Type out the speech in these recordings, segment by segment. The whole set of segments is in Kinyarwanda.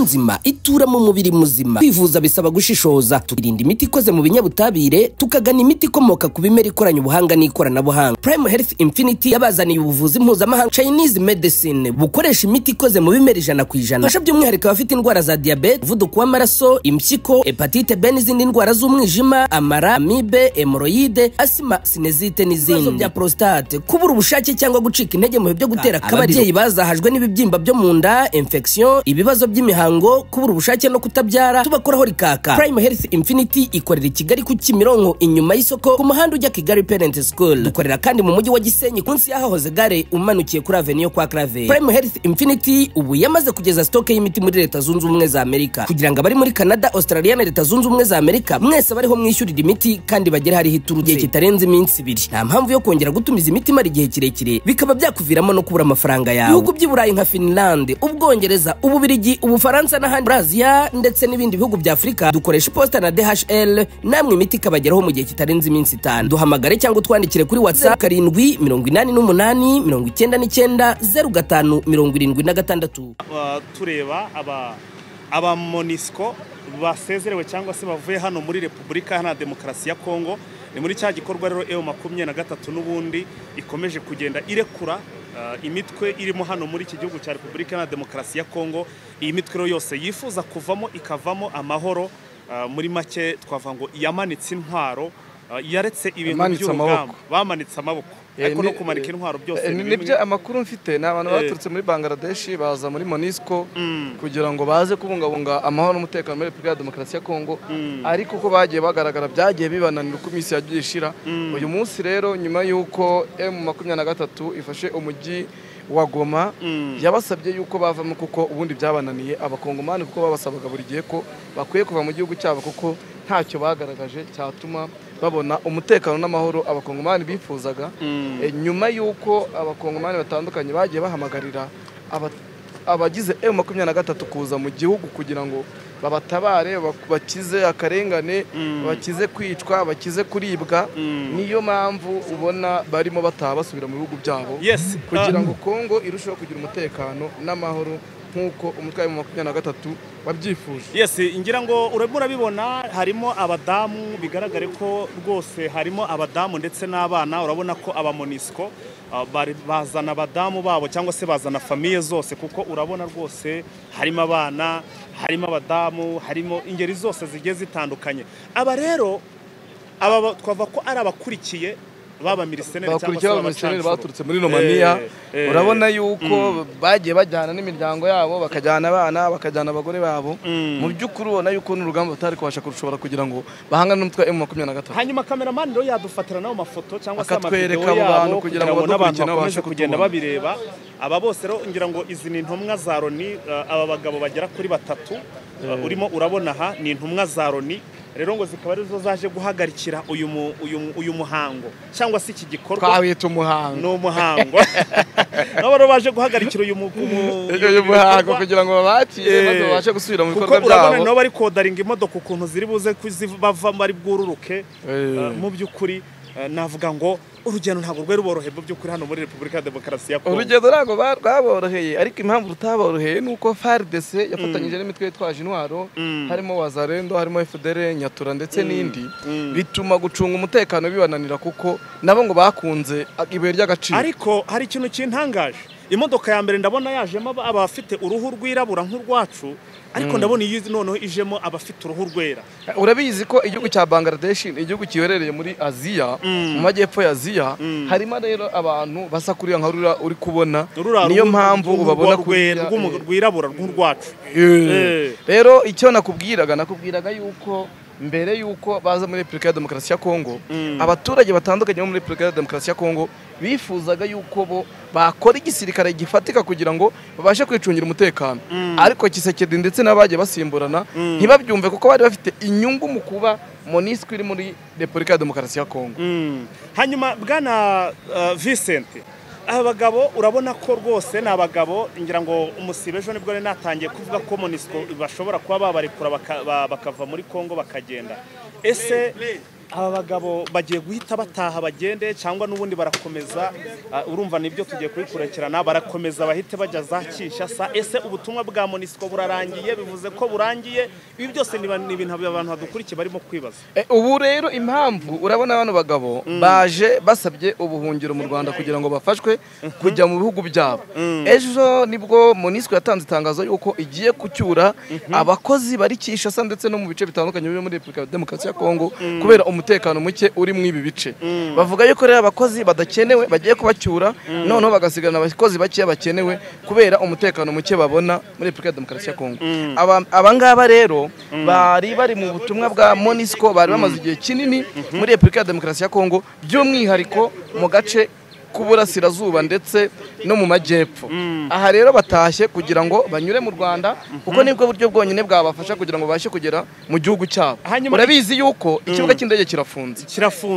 Nzima itura mu mubiri muzima. Kwivuza bisaba gushishoza, tukirinda imiti ikoze mu binyabutabire, tukagana imiti ikomoka ku bimera ikoranye ubuhanga n'ikoranabuhanga. Prime Health Infinity yabazaniye ubuvuzi mpuzamahanga Chinese medicine bukoresha imiti ikoze mu bimera 100%. Fasha by'umwihariko abafite indwara za diabete, umuvuduko w'amaraso, impyiko, hepatite B n'izindi ndwara z'umwijima, amara, amibe, hemoroide, asima, sinezite n'izindi. Bya prostate, kubura ubushake cyangwa gucika intege mu byo gutera akabariro. Ababyeyi bazahajwe n'ibibyimba byo mu nda, infection, ibibazo by'imihango, kubura ubushake no kutabyara, tubakoraho rikaka. Prime Health Infinity ikorera i Kigali ku Kimironko inyuma y'isoko ku muhanda ujya Kigali Parent School. Dukorera kandi mu mujyi wa Gisenyi kunsi y'ahahoze gare umanukiye kuri Avenue kwa Clave. Prime Health Infinity ubu yamaze kugeza stock y'imiti muri Leta Zunze Ubumwe za Amerika kugira ngo abari muri Canada, Australia na Leta Zunze Ubumwe za Amerika mwese bariho mwishyurira imiti kandi bagere hari hiturutse igihe kitarenze iminsi 2. Nta mpamvu yo kongera gutumiza imiti mara igihe kirekire bikaba byakuviramo no kubura amafaranga yawe. Ibihugu by'i Burayi nka Finland, Ubwongereza, Ububirigi, Ubufaransa n'ahandi muri Aziya ndetse n'ibindi bihugu bya Afurika dukoresha iposita na DHL, namwe imiti ikabageraho mu gihe kitarenze iminsi 5. Duhamagare cyangwa utwandikire kuri WhatsApp 7 88 99 05 76. Tureba aba MONUSCO basezerewe cyangwa se bavuye hano muri Repubulika Iharanira Demokarasi ya Kongo. Ni muri cya gikorwa rero M23 n'ubundi ikomeje kugenda irekura imitwe irimo hano muri iki gihugu cya Repubulika Iharanira Demokarasi ya Kongo. Iyi mitwe rero yose yifuza kuvamo ikavamo amahoro. Muri make twavuga ngo yamanitse intwaro, yaretse ibintu by'urugamba, bamanitse amaboko, ariko no kumanika intwaro byose nibyo. Amakuru mfite ni abantu baturutse muri Bangladesh baza muri MONUSCO kugira ngo baze kubungabunga amahoro n'umutekano muri Repubulika ya Demokarasi ya Kongo, ariko uko bagiye bagaragara byagiye bibananira uko iminsi yagiye ishira. Uyu munsi rero nyuma y'uko M23 ifashe umujyi wa Goma, yabasabye yuko bavamo kuko ubundi byabananiye abakongomani, kuko babasabaga buri gihe ko bakwiye kuva mu gihugu cyabo kuko ntacyo bagaragaje cyatuma babona umutekano n'amahoro abakongomani bifuzaga. Nyuma y'uko abakongomani batandukanye bagiye bahamagarira abagize M23 kuza mu gihugu kugira ngo babatabare, bakize akarengane, bakize kwicwa, bakize kuribwa, niyo mpamvu ubona barimo bataha basubira mu bihugu byabo kugira ngo Kongo irusheho kugira umutekano n'amahoro nkuko umutwe wa M23 wabyifuje. Yes, ngira ngo urimo urabibona harimo abadamu, bigaragare ko rwose harimo abadamu ndetse n'abana. Urabona ko aba MONUSCO bazana abadamu babo cyangwa se bazana famiye zose, kuko urabona rwose harimo abana, harimo abadamu, harimo ingeri zose zigiye zitandukanye. Aba rero aba twavuga ko ari abakurikiye baba miliseneri cyangwa se abamiseneri baturutse muri Romania. Urabona yuko bagiye bajyana n'imiryango yabo, bakajyana abana, bakajyana abagore babo. Mu by'ukuri ubona yuko n'urugamba batari kubasha kurushobora kugira ngo bahangane n'umutwe M23. Hanyuma cameraman rero yadufatira nawo mafoto cyangwa se amavideo yabo kugira ngo n'abantu bakomeze kugenda babireba. Aba bose rero ngira ngo izi ni intumwa za Loni, aba bagabo bagera kuri 3 urimo urabona aha ni intumwa za Loni. Rero ngo zikaba arizo zaje guhagarikira uyu muhango cyangwa se iki gikorwa twawita umuhango. No muhango nabo rero baje guhagarikira uyu muhango kugira ngo babakire maze babashe gusubira mu bikorwa byabo, kuko urabona nabo bari kodaringa imodoka ukuntu ziri buze bava bari bwururuke. Mu by'ukuri navuga ngo urugendo ntabwo rwari ruboroheye mu by'ukuri hano muri Repubulika ya Demokarasi ya Kongo. Urugendo ntabwo rwaboroheye, ariko impamvu rutaboroheye nuko FARDC yafatanyije n'imitwe yitwaje intwaro, harimo Wazalendo, harimo FDL, Nyatura ndetse n'indi, bituma gucunga umutekano bibananira kuko nabo ngo bakunze ibuye ry'agaciro. Ariko hari ikintu kintangaje, imodoka ya mbere ndabona yajemo abafite uruhu rwirabura nk'urwacu, ariko ndabona iyi noneho ijemo abafite uruhu rwera. Urabizi ko igihugu cya Bangladesh ni igihugu kiherereye muri Aziya, mu majyepfo ya Aziya, harimo rero abantu basa kuriya nka rura uri kubona, niyo mpamvu ubabona kuriya rwirabura nk'urwacu. Rero icyo nakubwiraga yuko mbere yuko baza muri Repubulika ya Demokarasi ya Kongo, abaturage batandukanye bo muri Repubulika ya Demokarasi ya Kongo bifuzaga yuko bo bakora igisirikare gifatika kugira ngo babashe kwicungira umutekano, ariko Tshisekedi ndetse n'abagiye basimburana ntibabyumve kuko bari bafite inyungu mu kuba MONUSCO iri muri Repubulika ya Demokarasi ya Kongo. Hanyuma bwana Vincent, aba bagabo urabona ko rwose ni abagabo, ngira ngo umusibe ejo nibwo nari natangiye kuvuga ko MONUSCO bashobora kuba babarekura bakava muri Kongo bakagenda. Ese Aba bagabo bagiye guhita bataha bagende cyangwa n'ubundi barakomeza? Urumva nibyo tugiye kubikurikirana, barakomeza bahite bajya za Kinshasa. Ese ubutumwa bwa MONUSCO burarangiye? Bivuze ko burangiye? Ibi byose ni ibintu abantu badukurikiye barimo kwibaza. Ubu rero impamvu urabona bano bagabo baje basabye ubuhungiro mu Rwanda kugira ngo bafashwe kujya mu bihugu byabo. Ejo nibwo MONUSCO yatanze itangazo yuko igiye kucyura abakozi bari Kinshasa ndetse no mu bice bitandukanye byo muri Repubulika ya Demokarasi ya Kongo kubera umutekano muke uri mu ibi bice. Bavuga yuko rero abakozi badakenewe bagiye kubacyura, noneho bagasigana abakozi bake bakenewe kubera umutekano muke babona muri Repubulika ya Demokarasi ya Kongo. Aba ngaba rero bari mu butumwa bwa MONUSCO, bari bamaze igihe kinini muri Repubulika ya Demokarasi ya Kongo, by'umwihariko mu gace k'uburasirazuba ndetse no mu majyepfo. Aha rero batashye kugira ngo banyure mu Rwanda, kuko nibwo buryo bwonyine bwabafasha kugira ngo babashe kugera mu gihugu cyabo. Urabizi yuko ikibuga cy'indege kirafunze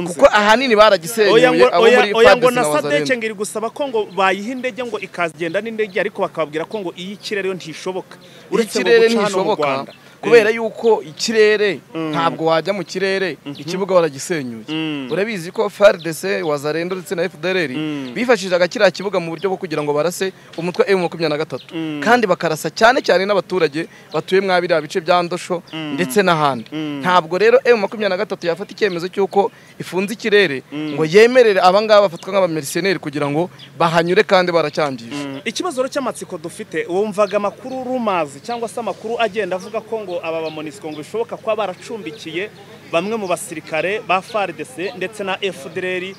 kuko ahanini baragisenyuye abo muri FARDC na Wazalendo. Ngiri gusaba ko ngo bayiha indege ngo ikagenda n'indege, ariko bakababwira ko ngo iyi kirere yo ntishoboka. Uretse ngo guca hano mu Rwanda, kubera yuko ikirere ntabwo wajya mu kirere, ikibuga baragisenyuye. Urabizi ko FARDC, Wazalendo ndetse na FDLR bifashishaga kiriya kibuga mu buryo bwo kugira ngo barase umutwe M23, kandi bakarasa cyane cyane n'abaturage batuye mwa biriya bice bya Ndosho ndetse n'ahandi. Ntabwo rero M23 yafata icyemezo cy'uko ifunze ikirere ngo yemerere abangaba bafatwa nk'abamercenaires kugira ngo bahanyure kandi baracyangije. Ikibazo cy'amatsiko dufite, wumvaga amakuru rumazi cyangwa se amakuru agenda avuga ko ngo aba ba MONUSCO ngo bishoboka ko baracumbikiye bamwe mu basirikare ba FARDC ndetse na FDLR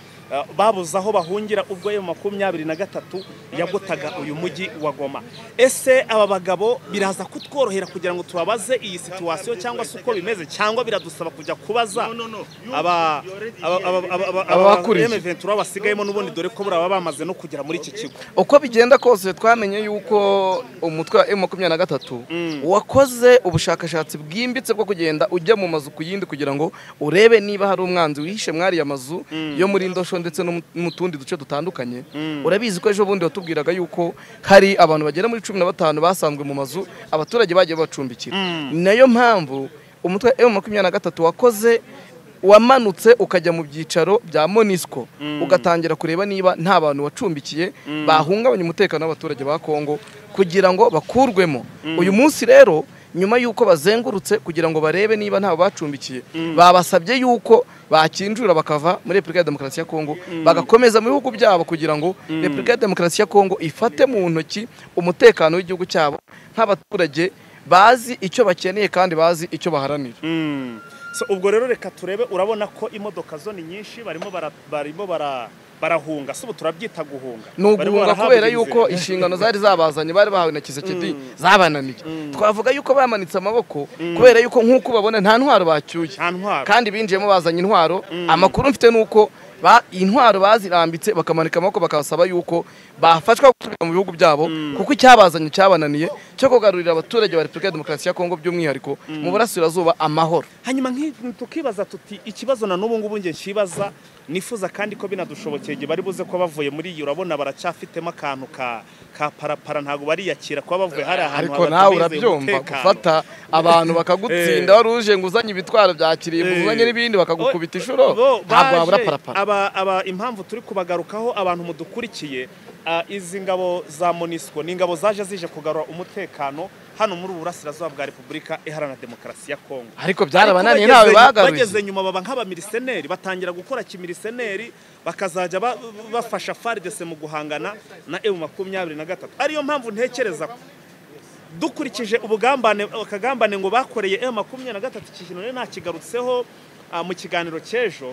babuze aho bahungira ubwo M23 yagotaga uyu mujyi wa Goma. Ese aba bagabo biraza kutworohera kugira ngo tubabaze iyi situation cyangwa se uko bimeze, cyangwa biradusaba kujya kubaza aba M23 basigayemo n'ubundi, dore ko buraba bamaze no kugera muri iki kigo? Uko bigenda kose twamenye yuko umutwe wa M23 wakoze ubushakashatsi bwimbitse bwo kugenda ujya mu mazu kuyindi kugira ngo urebe niba hari umwanzi wihishe mwari ya mazu yo muri Ndosho ndetse no mu tundi duce dutandukanye. Urabizi ko ejo bundi watubwiraga yuko hari abantu bagera muri 15 basanzwe mu mazu abaturage bagiye bacumbikira. Nayo mpamvu umutwe M23 wakoze wamanutse ukajya mu byicaro bya MONUSCO ugatangira kureba niba nta bantu wacumbikiye bahungabanya umutekano w'abaturage ba Kongo kugira ngo bakurwemo. Uyu munsi rero nyuma yuko bazengurutse kugira ngo barebe niba nta bacumbikiye, babasabye yuko bakinjura bakava muri Repubulika ya Demokarasi ya Kongo bagakomeza mu bihugu byabo kugira ngo Repubulika ya Demokarasi ya Kongo ifate mu ntoki umutekano w'igihugu cyabo nk'abaturage bazi icyo bakeneye kandi bazi icyo baharanira. So ubwo rero reka turebe, urabona ko imodoka zo ni nyinshi barimo barahunga. So turabyita guhunga, nuguhunga kubera yuko inshingano zari zabazanye bari bahawe na Kisekedi zabananiye. Twavuga yuko bamanitse amaboko kubera yuko nkuko babona nta ntwaro bacyuye, kandi binjiyemo bazanye intwaro. Amakuru mfite nuko intwaro bazirambitse bakamanika amaboko bakabasaba yuko bafashwa gusubira mu bihugu byabo, kuko icyabazanye cyabananiye cyo kugarurira abaturage ba Repubulika ya Demokarasi ya Kongo by'umwihariko mu burasirazuba amahoro. Hanyuma tukibaza tuti ikibazo na n'ubu ngubu nge nkibaza nifuza kandi ko binadushobokeye bari buze ko bavuye muri iyi, urabona baracyafitemo akantu ka parapara, ntago bariyakira kuba bavuye hari ahantu. Ariko nawe urabyumva gufata abantu bakagutsinda waruje ngo uzanye ibitwaro bya kirimbo uzanye n'ibindi bakagukubita inshuro, ntabwo wabura parapara. Aba impamvu turi kubagarukaho abantu mudukurikiye, izi ngabo za MONUSCO ni ingabo zaje zije kugarura umutekano hano muri uburasirazuba bwa Repubulika Iharanira Demokarasi ya Kongo, ariko byarabananiye nawe bagaruye. Bageze nyuma baba nk'abamiriseneri, batangira gukora kimiriseneri, bakazajya bafasha FARDC mu guhangana na M23. Ariyo mpamvu ntekereza ko dukurikije ubugambane akagambane ngo bakoreye M23, iki kintu ntakigarutseho mu kiganiro cy'ejo.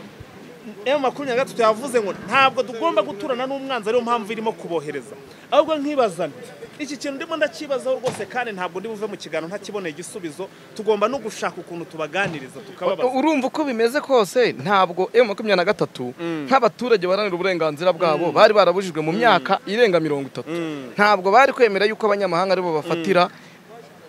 M23 yavuze ngo ntabwo tugomba guturana n'umwanzi, ariyo mpamvu irimo kubohereza. Ahubwo nkibaza nti iki kintu ndimo ndakibazaho rwose, kandi ntabwo ndi buve mu kiganiro ntakiboneye igisubizo. Tugomba no gushaka ukuntu tubaganiriza tukababaza. Urumva uko bimeze kose ntabwo M23 nk'abaturage baranira uburenganzira bwabo bari barabujijwe mu myaka irenga 30, ntabwo bari kwemera yuko abanyamahanga aribo bafatira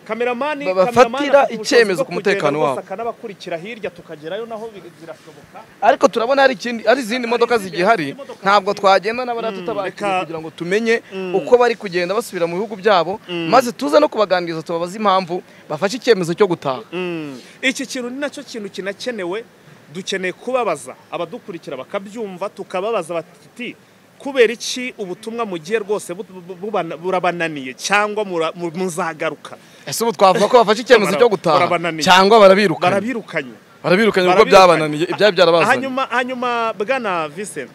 kameramani bafatira icyemezo ku mutekano wabo, akanabakurikira hirya tukagerayo naho birashoboka. Ariko turabona hari ikindi, ari izindi modoka zigihari, ntabwo twagenda n'abara tutabakira kugira ngo tumenye uko bari kugenda basubira mu bihugu byabo, maze tuza no kubaganiriza tubabaza impamvu bafashe icyemezo cyo gutaha. Iki kintu ni nacyo kintu kinakenewe. Dukeneye kubabaza abadukurikira bakabyumva, tukababaza bati kubera iki ubutumwa mugiye rwose burabananiye cyangwa muzagaruka? Ese ubu twavuga ko bafashe icyemezo cyo gutaha cyangwa barabirukanye? Barabirukanye ubwo byabananiye, ibyari byarabazanye. Hanyuma bwana Vincent,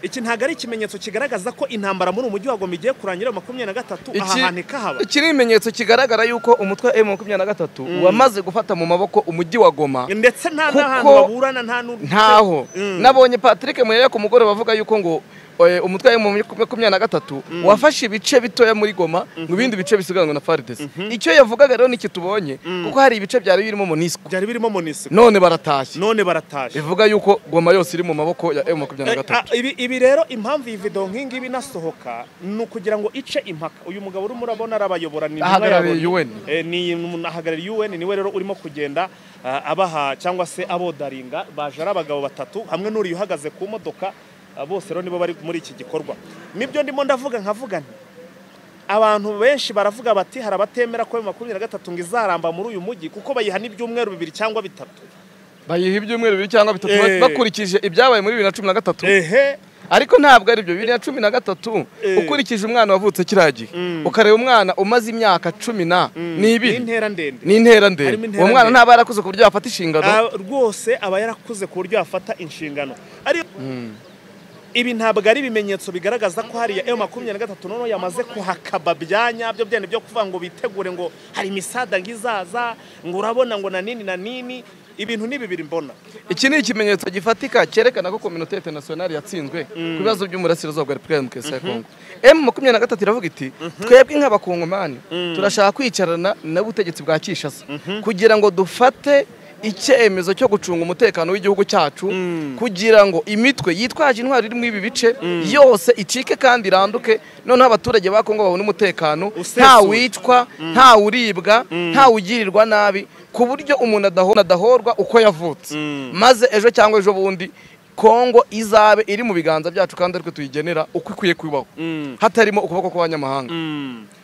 iki ntago ari ikimenyetso kigaragaza ko intambara muri umujyi wa Goma igiye kurangira 23 aha hantu ikahaba? Iki ni ikimenyetso kigaragara yuko umutwe M23 wamaze gufata mu maboko umujyi wa Goma, ndetse nta n'ahantu baburana, nta ntaho. Nabonye Patrick Muyaya ku mugoroba bavuga yuko ngo umutwe M23 wafashe ibice bitoya muri Goma, ngo ibindi bice bisiganwa na FARDC. Icyo yavugaga rero niki tubonye, kuko hari ibice byari birimo MONUSCO, none baratashye. Bivuga yuko Goma yose iri mu maboko ya M23. Ibi rero impamvu iyi video nk'ingibi inasohoka ni ukugira ngo ice impaka. Uyu mugabo urimo urabona arabayobora, ni ahagarariye UN, ni ahagarariye UN, niwe rero urimo kugenda abaha cyangwa se abodaringa. Baje ari abagabo batatu hamwe n'uri uhagaze ku modoka, bose rero nibo bari muri iki gikorwa. Nibyo ndimo ndavuga nkavuga nti abantu benshi baravuga bati hari abatemera ko M23 ngo izaramba muri uyu mujyi kuko bayiha n'ibyumweru 2 cyangwa 3. Bayiha ibyumweru 2 cyangwa 3 bakurikije ibyabaye muri 2013. Ariko ntabwo ari byo. 2013 ukurikije umwana wavutse kiragiye, ukareba umwana umaze imyaka 12 ni intera ndende, uwo mwana ntaba yarakuze ku buryo yafata inshingano. Rwose aba yarakuze ku buryo yafata inshingano. Ibi ntabwo ari ibimenyetso bigaragaza ko hariya M23 noneho yamaze kuhakaba byanya byo byane byo kuvuga ngo bitegure ngo hari imisada ngizaza, ngo urabona ngo na nini na nini. Ibintu ni bibiri mbona. Iki ni ikimenyetso gifatika cyerekana ko communauté internationale yatsinzwe ku bibazo by'umurasirazuba bwa Repubulika ya Demokarasi ya Kongo. M23 iravuga iti twebwe nk'abakongomani turashaka kwicarana n'ubutegetsi bwa Kinshasa kugira ngo dufate icyemezo cyo gucunga umutekano w'igihugu cyacu, kugira ngo imitwe yitwaje intwaro iri muri ibi bice yose icike kandi iranduke, noneho abaturage ba Kongo babone umutekano, nta wicwa, nta uribwa, nta ugirirwa nabi, ku buryo umuntu adahorwa uko yavutse, maze ejo cyangwa ejo bundi Kongo izabe iri mu biganza byacu kandi ariko tuyigenera uko ikwiye kubaho, hatarimo ukuboko kw'abanyamahanga.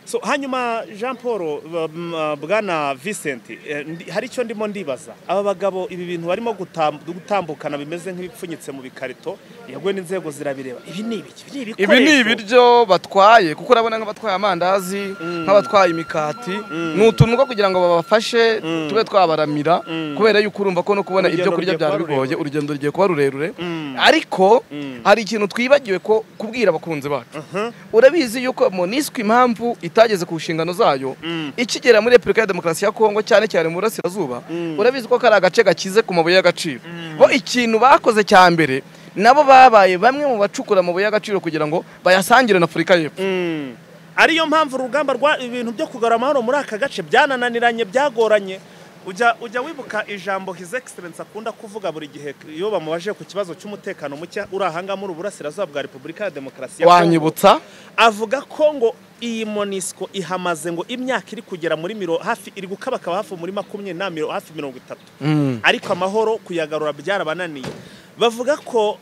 So hanyuma Jean Paul, bwana Vincent, hari icyo ndimo ndibaza. Aba bagabo ibi bintu barimo gutambukana bimeze nk'ibipfunyitse mu bikarito, yagwe n'inzego zirabireba. Ibi ni ibiki? Ibi ni ibiryo batwaye, kuko urabona nk'abatwaye amandazi, nk'abatwaye imikati, ni utuntu two kugira ngo babafashe tube twabaramira, kubera yuko urumva ko no kubona ibyo kurya byari bigoye, urugendo rugiye kuba rurerure. Ariko hari ikintu twibagiwe ko kubwira abakunzi bacu. Urabizi yuko MONUSCO impamvu itageze ku nshingano zayo ikigera muri Repubulika ya Demokarasi ya Kongo, cyane cyane mu burasirazuba, urabizi ko kari agace gakize ku mabuye y'agaciro. Bo ikintu bakoze cya mbere, nabo babaye bamwe mu bacukura amabuye y'agaciro kugira ngo bayasangire na Afurika y'Epfo. Ariyo mpamvu urugamba rwa ibintu byo kugarura amahoro muri aka gace byanananiranye, byagoranye. Ujya wibuka ijambo His Excellency akunda kuvuga buri gihe iyo bamubaje ku kibazo cy'umutekano muke uri ahanga muri burasirazuba bwa Repubulika ya Demokarasi ya Kongo? Wanyibutsa? Avuga ko ngo iyi MONUSCO ihamaze ngo imyaka iri kugera muri hafi iri gukabakaba hafi muri 20 hafi 30, ariko amahoro kuyagarura byarabananiye. Bavuga ko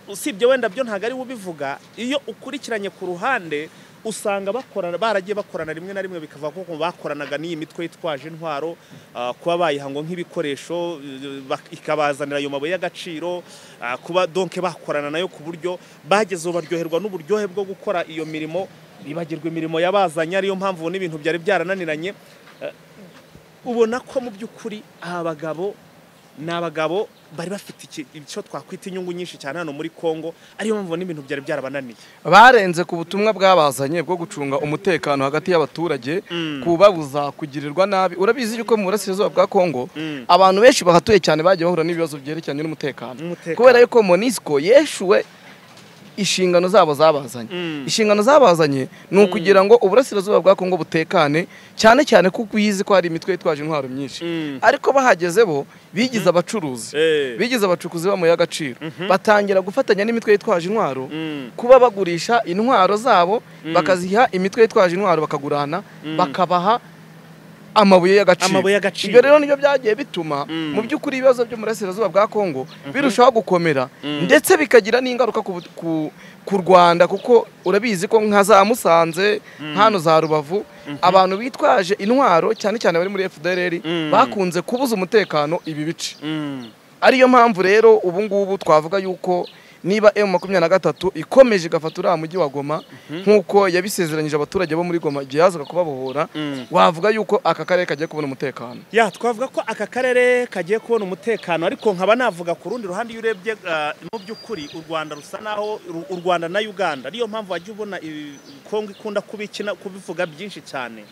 usibye wenda byo ntago ari ubivuga, iyo ukurikiranye ku ruhande usanga bakorana, baragiye bakorana rimwe na rimwe bikava ko bakoranaga n'iyi mitwe yitwaje intwaro, kuba bayihango nk'ibikoresho ikabazanira ayo mabuye y'agaciro, kuba donke bakorana nayo ku buryo bageze baryoherwa n'uburyohe bwo gukora iyo mirimo, bibagirwa imirimo yabazanye. Ariyo mpamvu n'ibintu byari byarananiranye. Ubona ko mu by'ukuri aba bagabo ni abagabo bari bafite icyo twakwita inyungu nyinshi cyane hano muri Kongo, ariyo mpamvu n'ibintu byari byarabananiye. Barenze ku butumwa bwabazanye bwo gucunga umutekano hagati y'abaturage, kubabuza kugirirwa nabi. Urabizi yuko mu burasirazuba bwa Kongo abantu benshi bahatuye cyane bagiye bahura n'ibibazo byerekeranye n'umutekano, kubera yuko MONUSCO yeshuwe inshingano zabo zabazanye. Inshingano zabazanye ni ukugira ngo uburasirazuba bwa Kongo butekane, cyane cyane kuko uyizi ko hari imitwe yitwaje intwaro myinshi. Ariko bahageze bo bigize abacuruzi, bigize abacukuzi b'amabuye y'agaciro, batangira gufatanya n'imitwe yitwaje intwaro, kuba bagurisha intwaro zabo bakaziha imitwe yitwaje intwaro, bakagurana, bakabaha amabuye y'agaciro. Ibyo rero nibyo byagiye bituma mu by'ukuri ibibazo byo murasirazuba bwa Kongo birushaho gukomera, ndetse bikagira n'ingaruka ku Rwanda, kuko urabizi ko nka za Musanze, hano za Rubavu, abantu bitwaje intwaro cyane cyane bari muri FDLR bakunze kubuza umutekano ibi bice. Ariyo mpamvu rero ubu ngubu twavuga yuko niba M23 ikomeje igafata uriya mujyi wa Goma nk'uko yabisezeranyije abaturage bo muri Goma igihe yazaga kubabohora, wavuga yuko aka karere kagiye kubona umutekano. Ya, twavuga ko aka karere kagiye kubona umutekano, ariko nkaba navuga ku rundi ruhande iyo urebye mu by'ukuri u Rwanda rusa naho u Rwanda na Uganda, ariyo mpamvu wajya ubona Kongo ikunda kubikina kubivuga byinshi cyane.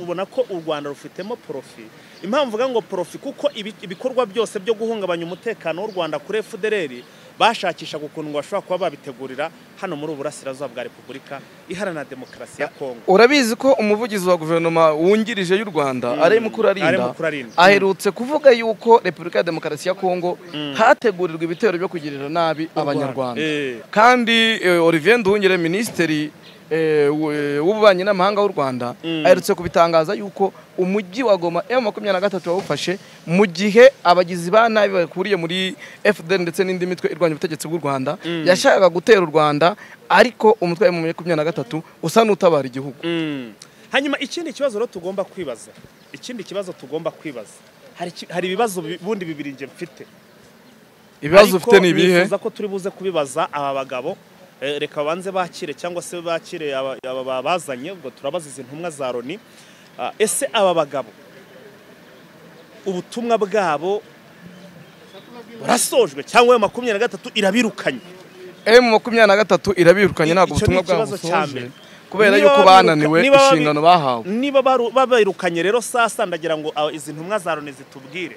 Ubona ko u Rwanda rufitemo profit. Impamvu mvuga ngo profit kuko ibikorwa byose byo guhungabanya umutekano w'u Rwanda kuri FDLR bashakisha ukuntu bashobora kuba babitegurira hano muri uburasirazuba bwa Repubulika Iharanira Demokarasi ya Kongo. Urabizi ko umuvugizi wa guverinoma wungirije y'u Rwanda Alain Mukurarinda aherutse kuvuga yuko Repubulika ya Demokarasi ya Kongo hategurirwa ibitero byo kugirira nabi abanyarwanda. Kandi Olivier Nduhungire, minisitiri w'ububanyi n'amahanga w'u Rwanda, aherutse kubitangaza yuko umujyi wa Goma M23 wawufashe mu gihe abagizi ba nabi bakuriye muri FDL ndetse n'indi mitwe irwanya ubutegetsi bw'u Rwanda yashakaga gutera u Rwanda, ariko umutwe wa M23 usa n'utabara igihugu. Hanyuma ikindi kibazo rero tugomba kwibaza, hari ibibazo bundi bibiri nje mfite. Ibibazo ufite ni ibihe? Nifuza ko turi buze kubibaza aba bagabo. Reka banze bakire cyangwa se bakire aba bazanye, ubwo turabaza izi ntumwa za Loni. Ese aba bagabo ubutumwa bwabo burasojwe cyangwa M23 irabirukanye? M23 irabirukanye, ntabwo ubutumwa bwabo busojwe kubera yuko bananiwe inshingano bahawe. Niba babirukanye rero sasa ndagira ngo izi ntumwa za Loni zitubwire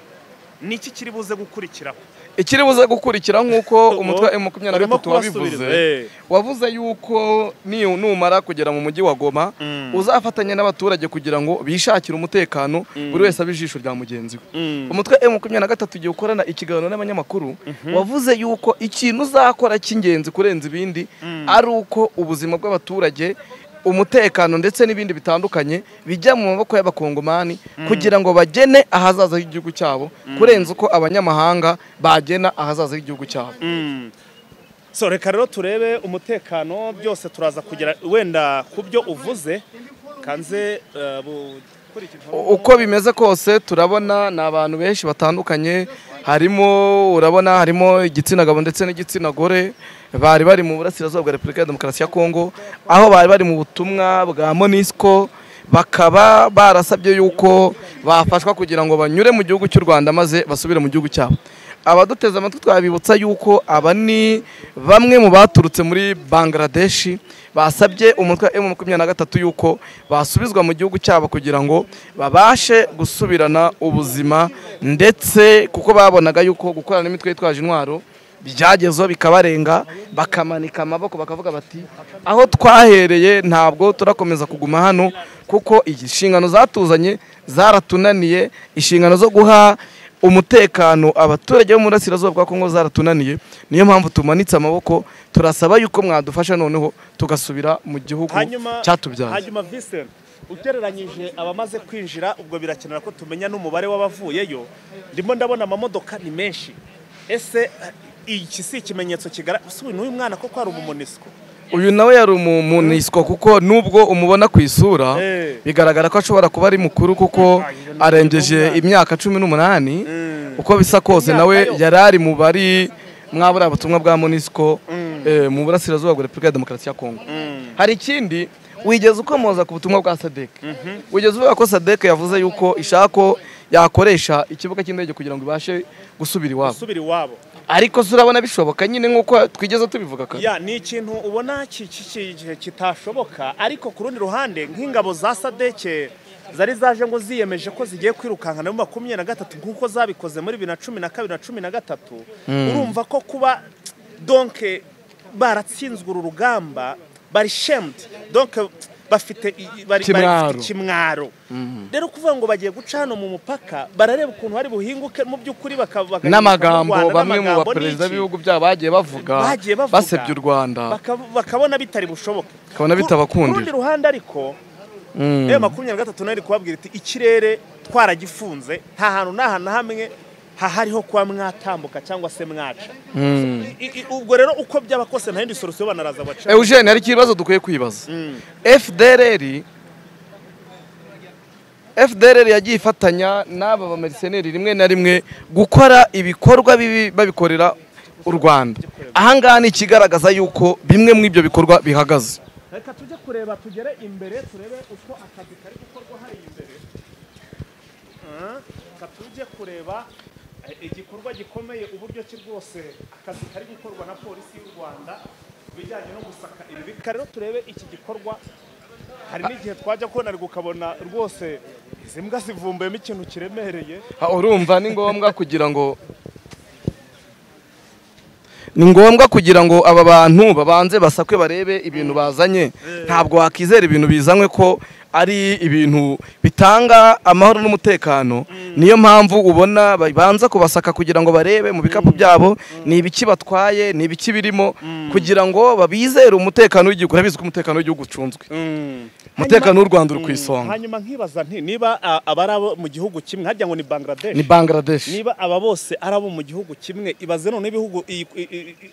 niki kiri buze gukurikiraho. Ikiri buze gukurikira nkuko umutwe wa M23 wabivuze, wavuze yuko numara kugera mu mujyi wa Goma uzafatanya n'abaturage kugira ngo bishakire umutekano, buri wese abijisho rya mugenzi we. Umutwe M23 ugiye gukorana ikiganiro n'abanyamakuru, wavuze yuko ikintu uzakora cy'ingenzi kurenza ibindi ari uko ubuzima bw'abaturage, umutekano ndetse n'ibindi bitandukanye bijya mu maboko y'abakongomani kugira ngo bagene ahazaza h'igihugu cyabo kurenza uko abanyamahanga bagena ahazaza h'igihugu cyabo. So reka rero turebe umutekano byose turaza kugera wenda kubyo uvuze kanze uko bimeze kose. Turabona ni abantu benshi batandukanye, harimo urabona harimo igitsina gabo ndetse n'igitsina gore, bari bari mu burasirazuba bwa Repubulika ya Demokarasi ya Kongo, aho bari bari mu butumwa bwa MONUSCO, bakaba barasabye yuko bafashwa kugira ngo banyure mu gihugu cy'u Rwanda maze basubire mu gihugu cyabo. Abaduteze amatwi twabibutsa yuko aba ni bamwe mu baturutse muri Bangladesh basabye umutwe wa M23 yuko basubizwa mu gihugu cyabo kugira ngo babashe gusubirana ubuzima, ndetse kuko babonaga yuko gukorana n'imitwe yitwaje intwaro byagezeho bikabarenga, bakamanika amaboko bakavuga bati aho twahereye ntabwo turakomeza kuguma hano kuko inshingano zatuzanye zaratunaniye, inshingano zo guha umutekano abaturage bo mu burasirazuba bwa Kongo zaratunaniye, niyo mpamvu tumanitse amaboko turasaba yuko mwadufasha noneho tugasubira mu gihugu cyatubyaye. Hanyuma Vincent, ugereranyije abamaze kwinjira ubwo birakenera ko tumenya n'umubare w'abavuyeyo. Ndimo ndabona amamodoka ni menshi, ese iki si ikimenyetso kigaragaza n'uyu mwana ko ari umuMONUSCO? Uyu nawe yari umuMONUSCO kuko nubwo umubona ku isura bigaragara ko ashobora kuba ari mukuru kuko arengeje imyaka 18, uko bisa kose nawe yari ari mu bari mwabura ubutumwa bwa MONUSCO mu burasirazuba bwa Repubulika ya Demokarasi ya Kongo. Hari ikindi wigeze ukomoza ku butumwa bwa SADC, wigeze uvuga ko SADC yavuze yuko ishaka ko yakoresha ikibuga cy'indege kugira ngo ibashe gusubira iwabo. Ariko urabona bishoboka nyine nkuko twigeze tubivuga kare. Ya, ni ikintu ubona kitashoboka, ariko ku rundi ruhande nk'ingabo za SADC zari zaje ngo ziyemeje ko zigiye kwirukankana mu 23 nkuko zabikoze muri 2012 na 2013, urumva ko kuba donc baratsinzwe uru rugamba bari shamed, donc bafite bari kimwaro. Rero kuvuga ngo bagiye guca hano mu mupaka barareba ukuntu hari buhinguke mu by'ukuri bakavuga n'amagambo bamwe mu baperezida b'ibihugu byabo bagiye bavuga basebye u Rwanda, bakabona bitari bushoboke, bakabona bitabakundira. Ku rundi ruhande ariko M23 nari kubabwira iti ikirere twaragifunze, nta hantu n'aha na hamwe hahariho kuba mwatambuka cyangwa se mwaca. Ubwo rero uko byaba kose nta yindi solution banaraza baca. Eugene, hari ikibazo dukwiye kwibaza. FDLR FDLR yagiye ifatanya n'aba bamerceneri rimwe na rimwe gukora ibikorwa bibi babikorera u Rwanda. Ahangaha ni ikigaragaza yuko bimwe mu ibyo bikorwa bihagaze. Reka tujye kureba, tugere imbere turebe uko akazi kari gukorwa hari imbere. Reka tujye kureba igikorwa gikomeye, uburyo ki rwose akazi kari gukorwa na polisi y'u Rwanda bijyanye no gusaka ibi. Reka rero turebe iki gikorwa. Hari n'igihe twajya kubona ukabona rwose izi mbwa zivumbuyemo ikintu kiremereye. Urumva ni ngombwa kugira ngo aba bantu babanze basakwe barebe ibintu bazanye. Ntabwo wakizera ibintu bizanywe ko ari ibintu bitanga amahoro n'umutekano. Niyo mpamvu ubona babanza kubasaka kugira ngo barebe mu bikapu byabo ni ibiki batwaye, ni ibiki birimo, kugira ngo babizere umutekano w'igihugu. Urabizi ko umutekano w'igihugu ucunzwe, umutekano w'u Rwanda uri ku isonga. Hanyuma nkibaza nti niba abari abo mu gihugu kimwe, harya ngo ni Bangladesh, ni Bangladesh, niba aba bose ari abo mu gihugu kimwe, ibaze none ibihugu,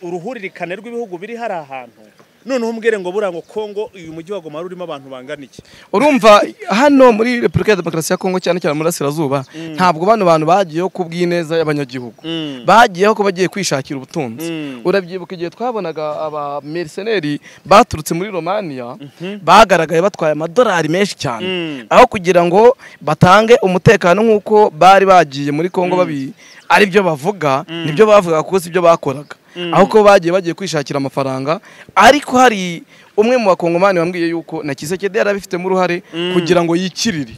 uruhuririkane rw'ibihugu biri hari ahantu, noneho umbwire ngo buriya ngo Kongo uyu mujyi wa Goma urimo abantu bangana iki? Urumva hano muri Repubulika ya Demokarasi ya Kongo, cyane cyane muri Burasirazuba, ntabwo bano bantu bagiyeho kubw'ineza y'abanyagihugu, bagiyeho ko bagiye kwishakira ubutunzi. Urabyibuka igihe twabonaga aba merceneri baturutse muri Romania bagaragaye batwaye amadolari menshi cyane, aho kugira ngo batange umutekano nk'uko bari bagiye muri Kongo babi ari byo bavuga, nibyo bavuga kuko si byo bakoraga, aho ko bagiye kwishakira amafaranga. Ariko hari umwe mu bakongomani wambwiye yuko na Kisekedi yarabifitemo uruhare kugira ngo yikirire,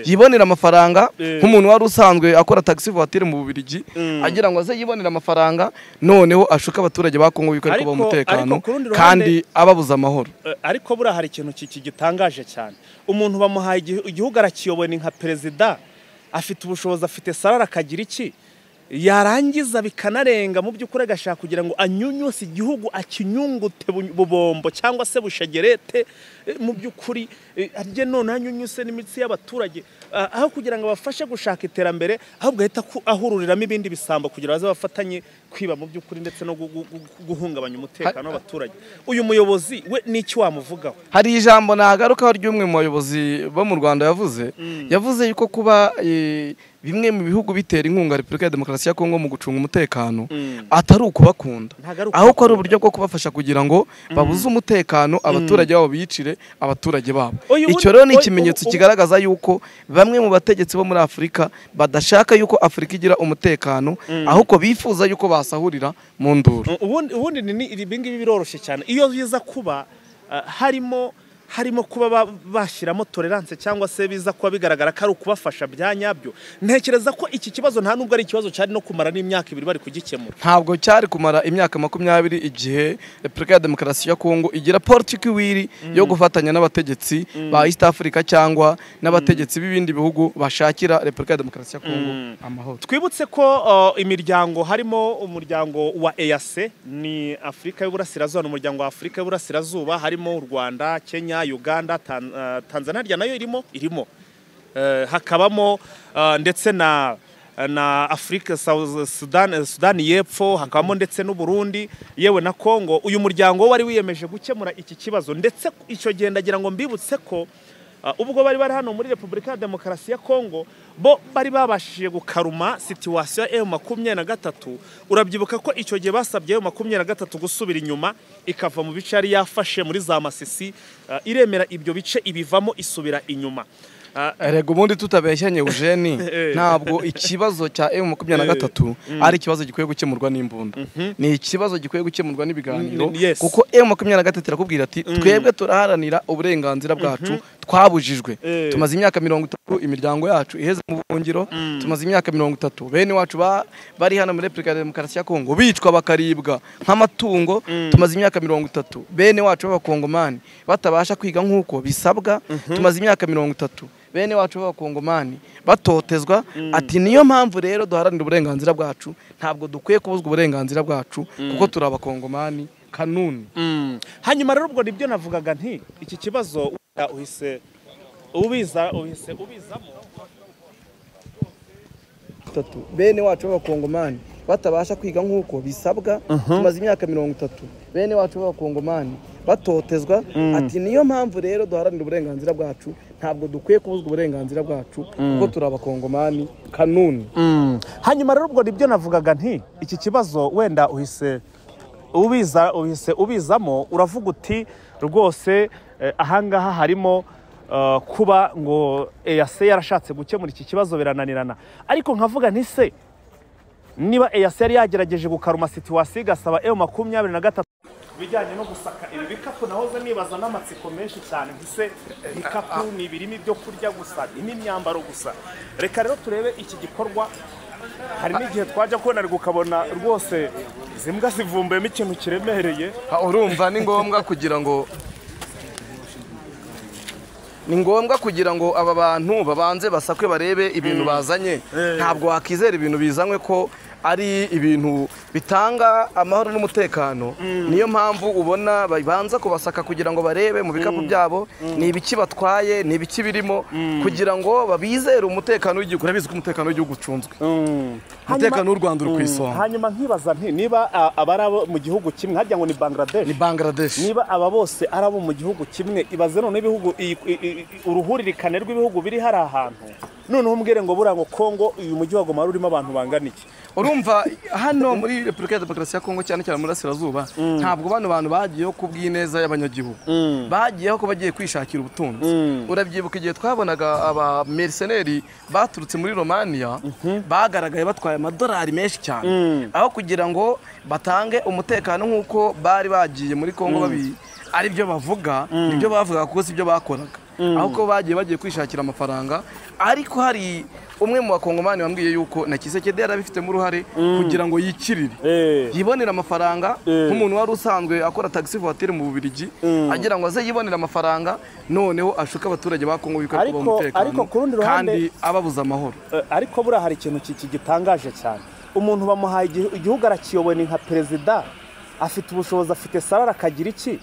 yibonere amafaranga, nk'umuntu wari usanzwe akora taxi voiture mu Bubiligi, agira ngo aze yibonere amafaranga, noneho ashuka abaturage ba Kongo yuko ariko umutekano kandi ababuza amahoro. Ariko buriya hari ikintu kigitangaje cyane, umuntu bamuhaye igihugu arakiyoboye ni nka perezida, afite ubushobozi, afite sarara, akagira iki, yarangiza bikanarenga mu by'ukuri agashaka kugira ngo anyunyuse igihugu, akinyungute bubombo cyangwa se bushegerete mu by'ukuri, arye none anyunyuse n'imitsi y'abaturage, aho kugira ngo abafashe gushaka iterambere, ahubwo ahita ahururiramo ibindi bisambo kugira baze bafatanye kwiba mu by'ukuri ndetse no guhungabanya umutekano w'abaturage. Uyu muyobozi we n'iki wamuvugaho? Hari ijambo nagarukaho ry'umwe mu bayobozi bo mu Rwanda yavuze, yavuze yuko kuba bimwe mu bihugu bitera inkunga Repubulika ya Demokarasi ya Kongo mu gucunga umutekano atari ukubakunda, aho ko ari uburyo bwo kubafasha kugira ngo babuze umutekano abaturage babo, biyicire abaturage babo. Icyo rero ni ikimenyetso kigaragaza yuko bamwe mu bategetsi bo muri Afurika badashaka yuko Afurika igira umutekano, ahubwo bifuza yuko basahurira mu nduru. Ubundi ni ibi ngibi biroroshye cyane iyo biza kuba harimo kuba bashyiramo tolerance, cyangwa se biza kuba bigaragara ko ari ukubafasha bya nyabyo. Ntekereza ko iki kibazo nta nubwo ari ikibazo cyari no kumara n'imyaka ibiri bari kugikemura. Ntabwo cyari kumara imyaka 20 igihe Repubulika ya Demokarasi ya Kongo igira politiki wiri yo gufatanya n'abategetsi ba East Africa cyangwa n'abategetsi b'ibindi bihugu bashakira Repubulika ya Demokarasi ya Kongo amahoro. Twibutse ko imiryango harimo umuryango wa EAC, ni Afrika y'Uburasirazuba, n'umuryango wa Afrika y'Uburasirazuba, harimo u Rwanda, Kenya, Uganda, Tanzania nayo irimo, hakabamo ndetse na Afrika Sudan y'Epfo, hakabamo ndetse n'u Burundi, yewe na Kongo. Uyu muryango wari wiyemeje gukemura iki kibazo, ndetse icyo gihe ndagira ngo mbibutse ko ubwo bari bari hano muri Repubulika ya Demokarasi ya Kongo, bo bari babashije gukaruma situation ya M23. Urabyibuka ko icyo gihe basabye M23 gusubira inyuma ikava mu bice yari yafashe muri za Masisi, iremera ibyo bice ibivamo isubira inyuma. Erega ubundi tutabeshyanye Eugene, ntabwo ikibazo cya M23 ari ikibazo gikwiye gukemurwa n'imbunda, ni ikibazo gikwiye gukemurwa n'ibiganiro, kuko M23 irakubwira ati twebwe turaharanira uburenganzira bwacu twabujijwe, tumaze imyaka 30 imiryango yacu iheze mu buhungiro, tumaze imyaka 30 bene wacu bari hano muri Repubulika ya Demokarasi ya Kongo bicwa bakaribwa nk'amatungo, tumaze imyaka 30 bene wacu b'abakongomani batabasha kwiga nk'uko bisabwa, tumaze imyaka 30 bene wacu b'abakongomani batotezwa. Ati niyo mpamvu rero duharanira uburenganzira bwacu, ntabwo dukwiye kubuzwa uburenganzira bwacu kuko turi abakongomani kanuni. Hanyuma rero ubwo nibyo navugaga nti iki kibazo uhise ubizamo bene wacu b'abakongomani batabasha kwiga nk'uko bisabwa, tumaze imyaka 30 bene wacu b'abakongomani batotezwa. Ati niyo mpamvu rero duharanira uburenganzira bwacu, Ntabwo dukwiye kubuzwa uburenganzira bwacu kuko turi abakongomani kanuni. Hanyuma rero ubwo nibyo navugaga nti iki kibazo wenda uhise ubizamo uravuga uti rwose ahangaha harimo kuba ngo EAC yarashatse gukemura iki kibazo birananirana. Ariko nkavuga nti se niba EAC yari yagerageje gukaruma situation igasaba M23 bijyanye no gusaka ibi bikapu, nahoze nibaza n'amatsiko menshi cyane nti se bikapu ni ibirimo ibyo kurya gusa n'imyambaro gusa. Reka rero turebe iki gikorwa. Hari n'igihe twajya kubona ukabona rwose zimbwa zivumbuyemo ikintu kiremereye. Urumva ni ngombwa kugira ngo aba bantu babanze basakwe barebe ibintu bazanye. Ntabwo wakizera ibintu bizanywe ko ari ibintu bitanga amahoro n'umutekano. Niyo mpamvu ubona babanza kubasaka kugira ngo barebe mu bikapu byabo ni ibiki batwaye, ni ibiki birimo, kugira ngo babizere umutekano w'igihugu. Urabizi ko umutekano w'igihugu ucunzwe, umutekano w'u Rwanda uri ku isonga. Hanyuma nkibaza nti niba abari abo mu gihugu kimwe, harya ngo ni Bangladesh, ni Bangladesh, niba aba bose ari abo mu gihugu kimwe, ibaze none ibihugu uruhuririkane rw'ibihugu biri hari ahantu, noneho umbwire ngo buriya ngo Kongo uyu mujyi wa Goma urimo abantu bangana iki? Urumva hano muri Repubulika ya Demokarasi ya Kongo cyane cyane mu Burasirazuba, ntabwo bano bantu bagiyeho kubw'ineza y'abanyagihugu, bagiyeho ko bagiye kwishakira ubutunzi. Urabyibuka igihe twabonaga aba mercenary baturutse muri Romania bagaragaye batwaye amadolari menshi cyane, aho kugira ngo batange umutekano nk'uko bari bagiye muri Kongo babi ari byo bavuga, nibyo bavuga kuko si byo bakoraga, ahubwo bagiye kwishakira amafaranga. Ariko hari umwe mu bakongomani wambwiye yuko na Kisekedi yarabifitemo uruhare kugira ngo yikirire yibonere amafaranga, nk'umuntu wari usanzwe akora taxi voiture mu Bubiligi, agira ngo aze yibonere amafaranga noneho ashuka abaturage ba Kongo bikora kuba umutekano kandi ababuza amahoro. Ariko buriya hari ikintu gitangaje cyane, umuntu bamuhaye igihugu arakiyoboye ni nka perezida, afite ubushobozi, afite salari, akagira iki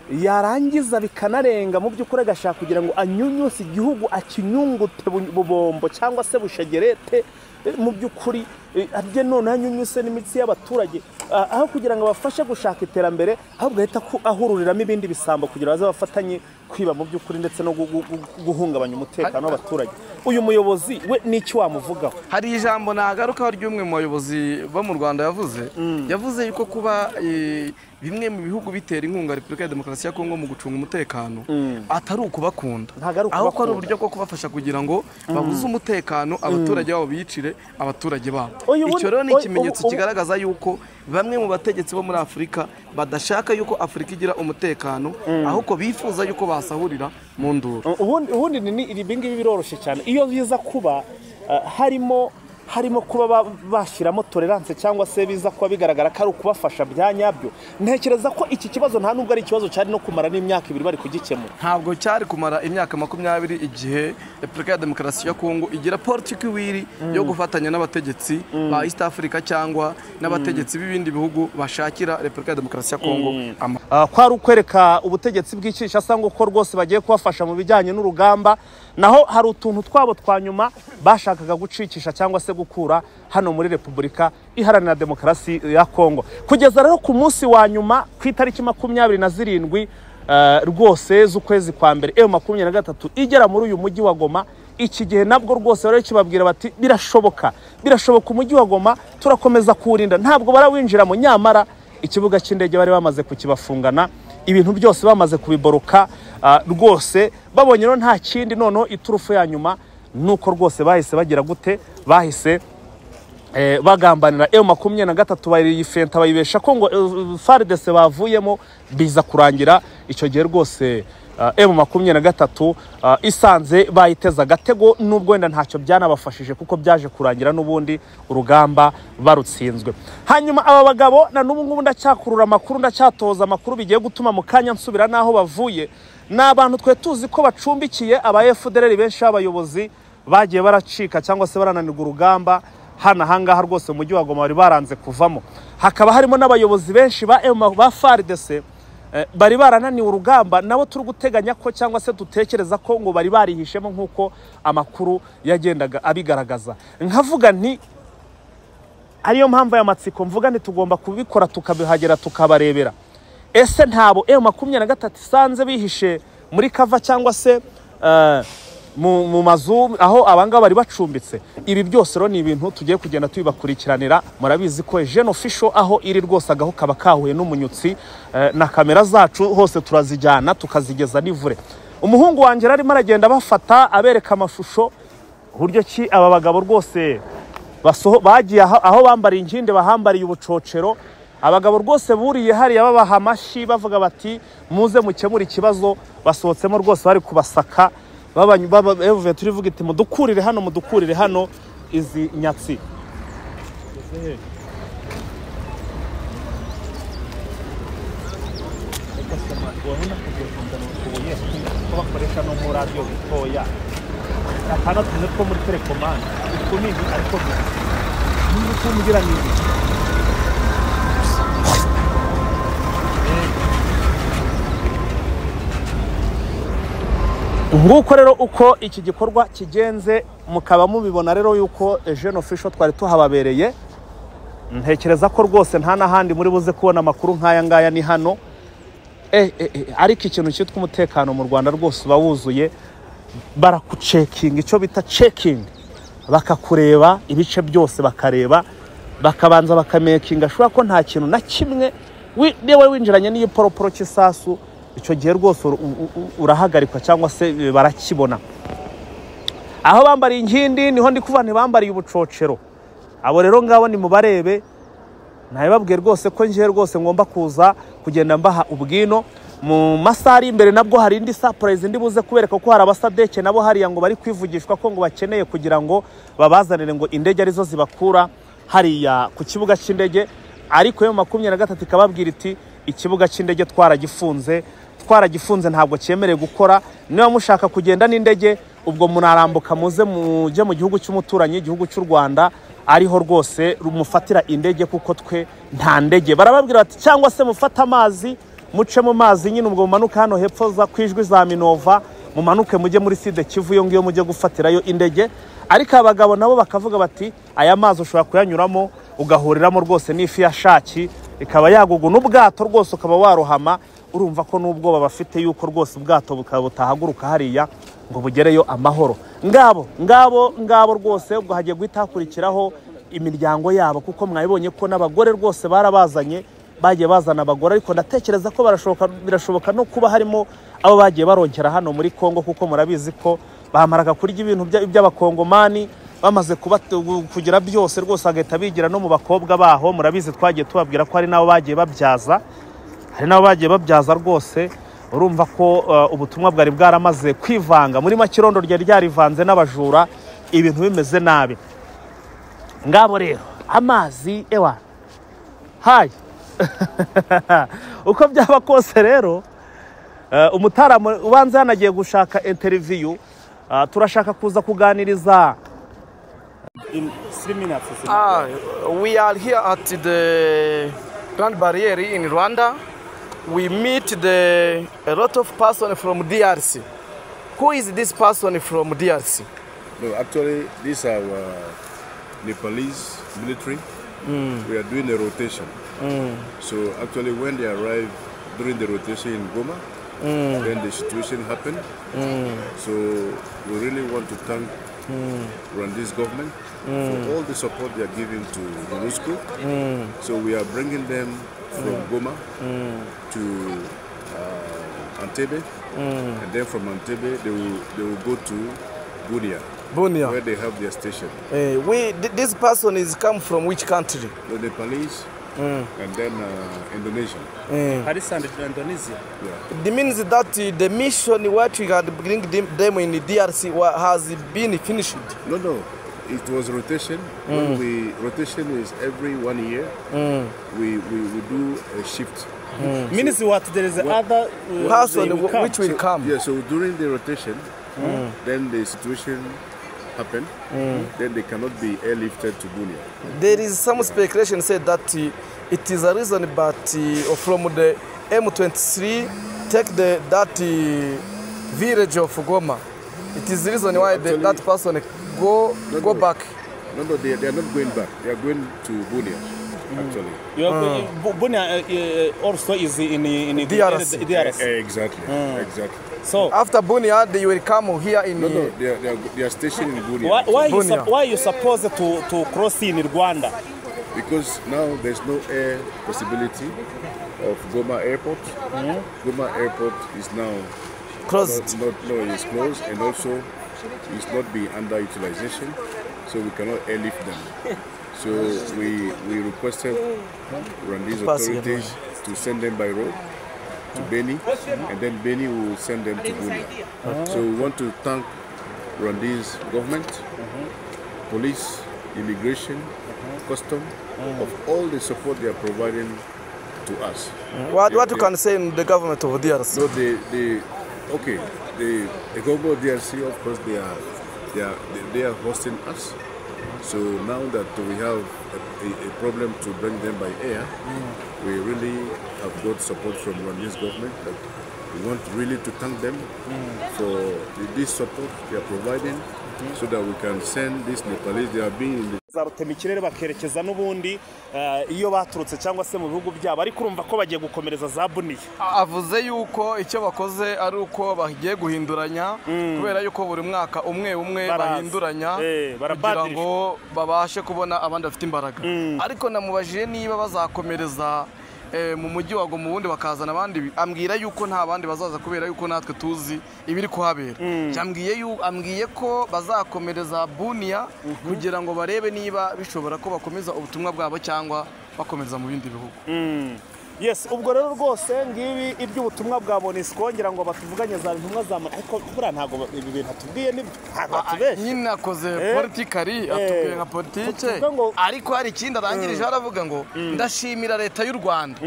yarangiza bikanarenga mu by'ukuri agashaka kugira ngo anyunyuse igihugu akinyungute bubombo cyangwa se bushegerete mu by'ukuri arye none anyunyuse n'imitsi y'abaturage, aho kugira ngo abafashe gushaka iterambere, ahubwo ahita ahururiramo ibindi bisambo kugira baze bafatanye kwiba mu by'ukuri ndetse no guhungabanya umutekano w'abaturage. Uyu muyobozi we n'iki wamuvugaho? Hari ijambo nagarukaho ry'umwe mu bayobozi bo mu Rwanda yavuze, yavuze yuko kuba bimwe mu bihugu bitera inkunga Repubulika ya Demokarasi ya Kongo mu gucunga umutekano atari ukubakunda, ahubwo ari uburyo bwo kubafasha kugira ngo babuze umutekano abaturage babo, biyicire abaturage babo. Icyo rero ni ikimenyetso kigaragaza yuko bamwe mu bategetsi bo muri Afurika badashaka yuko Afurika igira umutekano, ahubwo bifuza yuko basahurira mu nduru. Ubundi ni ibi ngibi biroroshye cyane iyo biza kuba harimo kuba bashyiramo tolerance cyangwa se biza kuba bigaragara ko ari ukubafasha bya nyabyo. Ntekereza ko iki kibazo nta nubwo ari ikibazo cyari no kumara n'imyaka 2 bari kugikemura. Ntabwo cyari kumara imyaka 20 igihe Repubulika ya Demokarasi ya Kongo igira politiki wiri yo gufatanya n'abategetsi ba East Africa cyangwa n'abategetsi b'ibindi bihugu bashakira Repubulika ya Demokarasi ya Kongo. Kwari ukwereka ubutegetsi bw'Ikinshasa ngo ko rwose bagiye kubafasha mu bijyanye n'urugamba, naho hari utuntu twabo twa nyuma bashakaga gucikisha cyangwa se gukura hano muri Repubulika Iharanira Demokarasi ya Kongo. Kugeza rero ku munsi wa nyuma ku itariki 27 rwose z'ukwezi kwa mbere M23 igera muri uyu mujyi wa Goma, iki gihe nabwo rwose bari kibabwira bati birashoboka, birashoboka umujyi wa Goma turakomeza kuwurinda, ntabwo barawinjiramo. Nyamara ikibuga cy'indege bari bamaze kukibafungana, ibintu byose bamaze kubiboroka rwose babonye rero nta kindi. Noneho iturufu ya nyuma nuko rwose bahise bagira gute, bahise bagambanira M23 bayifenta bayibesha ko ngo FARDC bavuyemo, biza kurangira icyo gihe rwose M23 isanze bayiteza agatego, nubwo wenda ntacyo byanabafashije kuko byaje kurangira n'ubundi urugamba barutsinzwe. Hanyuma aba bagabo na n'ubu ngubu ndacyakurura amakuru, ndacyatoza amakuru bigiye gutuma mu kanya nsubira naho bavuye. Ni abantu twe tuzi ko bacumbikiye aba FDLR benshi b'abayobozi bagiye baracika cyangwa se barananirwa urugamba hano ahangaha rwose mu mujyi wa Goma bari baranze kuvamo. Hakaba harimo n'abayobozi benshi ba FARDC bari barananiwe urugamba, nabo turi guteganya ko cyangwa se dutekereza ko ngo bari barihishemo nk'uko amakuru yagendaga abigaragaza. Nkavuga nti ariyo mpamvu ya matsiko mvuga nti tugomba kubikora tukabihagera tukabarebera. Ese ntabo M23 isanze bihishe muri kava cyangwa se mu mazu aho abangaba bari bacumbitse. Ibi byose rero ni ibintu tugiye kugenda tubibakurikiranira. Murabizi ko Eugene Official aho iri rwose agaho kaba kahuye n'umunyutsi, na kamera zacu hose turazijyana tukazigeza nivure. Umuhungu wanjye arimo aragenda bafata abereka amashusho uburyo ki aba bagabo rwose bagiye aho bambariye inkinde bahambariye ubucocero. Abagabo rwose buriye hariya babaha amashyi bavuga bati muze mukemura ikibazo, basohotsemo rwose bari kubasaka baba turivuga iti mudukurire hano, mudukurire hano izi nyatsi. Bakoresha no mu radio bitoya akana tuze two muri telekomande utunini ariko n'ukumbwira ni nguko rero uko iki gikorwa kigenze, mukaba mubibona rero yuko Eugene Official twari tuhababereye. Ntekereza ko rwose nta nahandi muri buze kubona amakuru nk'aya ngaya ni hano. Ariko ikintu cyitwa umutekano mu Rwanda rwose uba wuzuye, barakucekinga icyo bita checking, bakakureba ibice byose, bakareba bakabanza bakamekinga ashobora ko nta kintu na kimwe niwe winjiranye n'iyiporoporo cy'isasu, icyo gihe rwose urahagarikwa cyangwa se barakibona. Aho bambariye inkindi niho ndi kuva ntibambariye ubucocero. Abo rero ngabo ni mubarebe, nabibabwiye rwose ko ngiye rwose ngomba kuza kugenda mbaha ubwino. Mu masaha ari imbere nabwo hari indi surprise ndi buze kubereka ko hari abasadeke nabo hariya ngo bari kwivugishwa ko ngo bakeneye kugira ngo babazanire ngo indege arizo zibakura hariya ku kibuga cy'indege. Ariko yo 23 ikababwira iti ikibuga cy'indege twaragifunze, twaragifunze ntabwo cyemerewe gukora. Niba mushaka kugenda n'indege ubwo munarambuka muze mujye mu gihugu cy'umuturanyi, igihugu cy'u Rwanda, ariho rwose rumufatira indege kuko twe nta ndege. Barababwira bati cyangwa se mufata amazi muce mu mazi nyine, ubwo mumanuka hano hepfo za kwijwi za Minova, mumanuke mujye muri Sud Kivu yo ngiyo mujye gufatirayo indege. Ariko abagabo nabo bakavuga bati aya mazi ushobora kuyanyuramo ugahuriramo rwose n'ifi ya shaki ikaba yagugu n'ubwato rwose ukaba warohama. Urumva ko n'ubwoba bafite yuko rwose ubwato bukaba butahaguruka hariya ngo bugereyo amahoro. Ngabo ngabo ngabo rwose ubwo hagiye guhita hakurikiraho imiryango yabo, kuko mwabibonye ko n'abagore rwose barabazanye, bagiye bazana abagore. Ariko ndatekereza ko birashoboka no kuba harimo abo bagiye baronkera hano muri Kongo, kuko murabizi ko bamaraga kurya ibintu by'abakongomani bamaze kugira byose rwose agahita bigira no mu bakobwa baho. Murabizi twagiye tubabwira ko hari nabo bagiye babyaza, hari nabo bagiye babyaza rwose. Urumva ko ubutumwa bwari bwaramaze kwivanga muri makirondo ryari ryarivanze n'abajura, ibintu bimeze nabi. Ngabo rero amazi ewa hayi uko byaba kose rero umutaramu ubanza yanagiye gushaka interview, turashaka kuza kuganiriza. In 3 minutes. We are here at the Grand Barrier in Rwanda. We meet a lot of person from DRC. Who is this person from DRC? No, actually, these are Nepalese military. We are doing a rotation. So actually, when they arrive during the rotation in Goma, then the situation happened. So we really want to thank Rwandese government for all the support they are giving to MONUSCO. So we are bringing them from Goma to Entebbe, and then from Entebbe they will go to Bunia, where they have their station. This person is come from which country? The Nepalese. And then Indonesia. Paris and Indonesia. Yeah. It means that the mission what we had bring them in the DRC has been finished. No, no. It was rotation. When we rotation is every 1 year. We do a shift. Means what there is other person which will come. Yeah. So during the rotation, then the situation happen, then they cannot be airlifted to Bunia. There is some speculation said that it is a reason, but from the M23 take that village of Goma. It is the reason why actually, that person go back. No, they are not going back. They are going to Bunia, actually. Bunia also is in DRC. DRC. Exactly, exactly. So After Bunia, they will come here in. No, they are stationed in Bunia. Why you supposed to cross in Rwanda? Because now there's no air possibility of Goma Airport. Goma Airport is now closed. No, it's closed, and also it's not being under utilization, so we cannot airlift them. So we requested Rwandese authorities to send them by road to Beni, and then Beni will send them to Bunia. So we want to thank Rwandese government, police, immigration, custom, of all the support they are providing to us. What you can say in the government of DRC? No, the government of DRC, of course, they are hosting us. So now that we have a problem to bring them by air, we really have got support from Rwandese government. That we want really to thank them for this support they are providing, so that we can send these Nepalese. They are being in the zarutema ikirere bakerekeza n'ubundi iyo baturutse cyangwa se mu bihugu byabo, ariko urumva ko bagiye gukomereza za Buniya. Avuze yuko icyo bakoze ari uko bagiye guhinduranya, kubera yuko buri mwaka umwe umwe bahinduranya kugira ngo babashe kubona abandi bafite imbaraga. Ariko namubajije niba bazakomereza mu mujyi wa Goma ubundi bakazana abandi, ambwira yuko nta bandi bazaza kubera yuko natwe tuzi ibiri kuhabera. Ambwiye ko bazakomereza Bunia kugira ngo barebe niba bishobora ko bakomeza ubutumwa bwabo cyangwa bakomeza mu bindi bihugu. Yes, ubwo rero rwose ngibi iby'ubutumwa bwa MONUSCO ngira ngo batuvuganye za ntumwa za, ariko buriya ntago ibi bintu atubwiye ni ntago atubeshye. Nyine akoze politikari, atubwiye nka politike, ariko hari ikindi arangirije aravuga ngo ndashimira leta y'u Rwanda,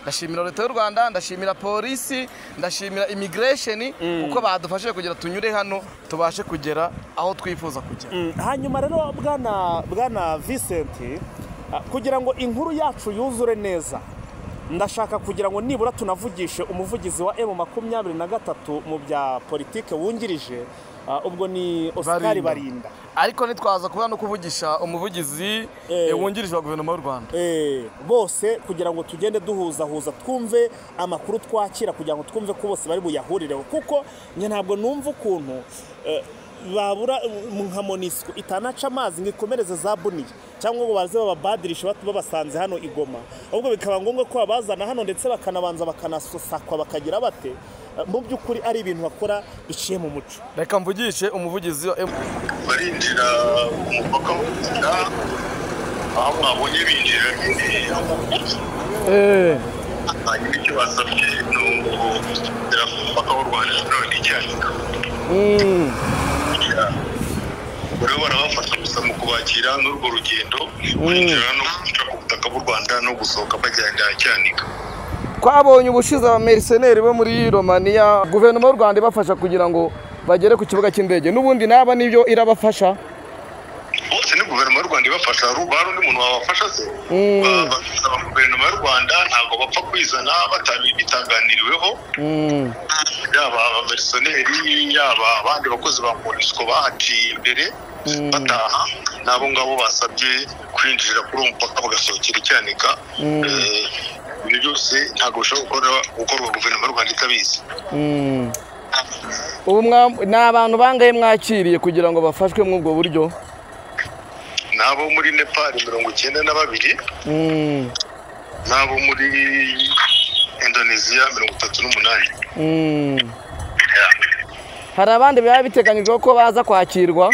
ndashimira leta y'u Rwanda, ndashimira polisi, ndashimira immigration kuko badufashije kugira tunyure hano tubashe kugera aho twifuza kugera. Hanyuma rero bwana Vincent, kugira ngo inkuru yacu yuzure neza, ndashaka kugira ngo nibura tunavugishe umuvugizi wa M23 mu bya politike wungirije, ubwo ni Oscar Barinda. Ariko nitwaza kuba no kuvugisha umuvugizi wungirije wa guverinoma y'u Rwanda bose kugira ngo tugende duhuza twumve amakuru twakira, kugira ngo twumve ko bose bari buyahurireho, kuko njye ntabwo numva ukuntu babura nka MONUSCO itanaca amazi ngo ikomereze za Buniya cyangwa ngo baze bababadirisha babasanze hano i Goma, ahubwo bikaba ngombwa ko babazana hano ndetse bakanabanza bakanasakwa bakagira bate. Mu by'ukuri ari ibintu bakora biciye mu muco. Reka mvugishe umuvugizi wa barinjira umupaka aho mwabonye binjira hanyuma icyo basabye ni ukugera ku mupaka w'u Rwanda none icyanika. Rero barabafasha gusa mu kubakira n'urwo rugendo kwinjira no guca ku butaka bw'u Rwanda no gusohoka bagenda Cyanika. Twabonye ubushize abamerceneri bo muri Romania, guverinoma y'u Rwanda ibafasha kugira ngo bagere ku kibuga cy'indege, n'ubundi naba nibyo irabafasha. Bose ni guverinoma y'u Rwanda ibafasha, hari undi muntu wabafasha se? Basaba guverinoma y'u Rwanda, ntabwo bapfa kwizana batabiganiriweho. Yaba abamerceneri, yaba abandi bakozi ba MONUSCO bahaciye imbere bataha, nabo ngabo basabye kwinjira kuri uwo mupaka bagasohokera Cyanika. Ibyo byose ntabwo bishobora gukorwa guverinoma y'u Rwanda itabizi. Ubu ni abantu bangahe mwakiriye kugira ngo bafashwe muri ubwo buryo? Nabo muri Nepal 92, nabo muri Indonesia 38. Hari abandi biba biteganyijwe ko baza kwakirwa?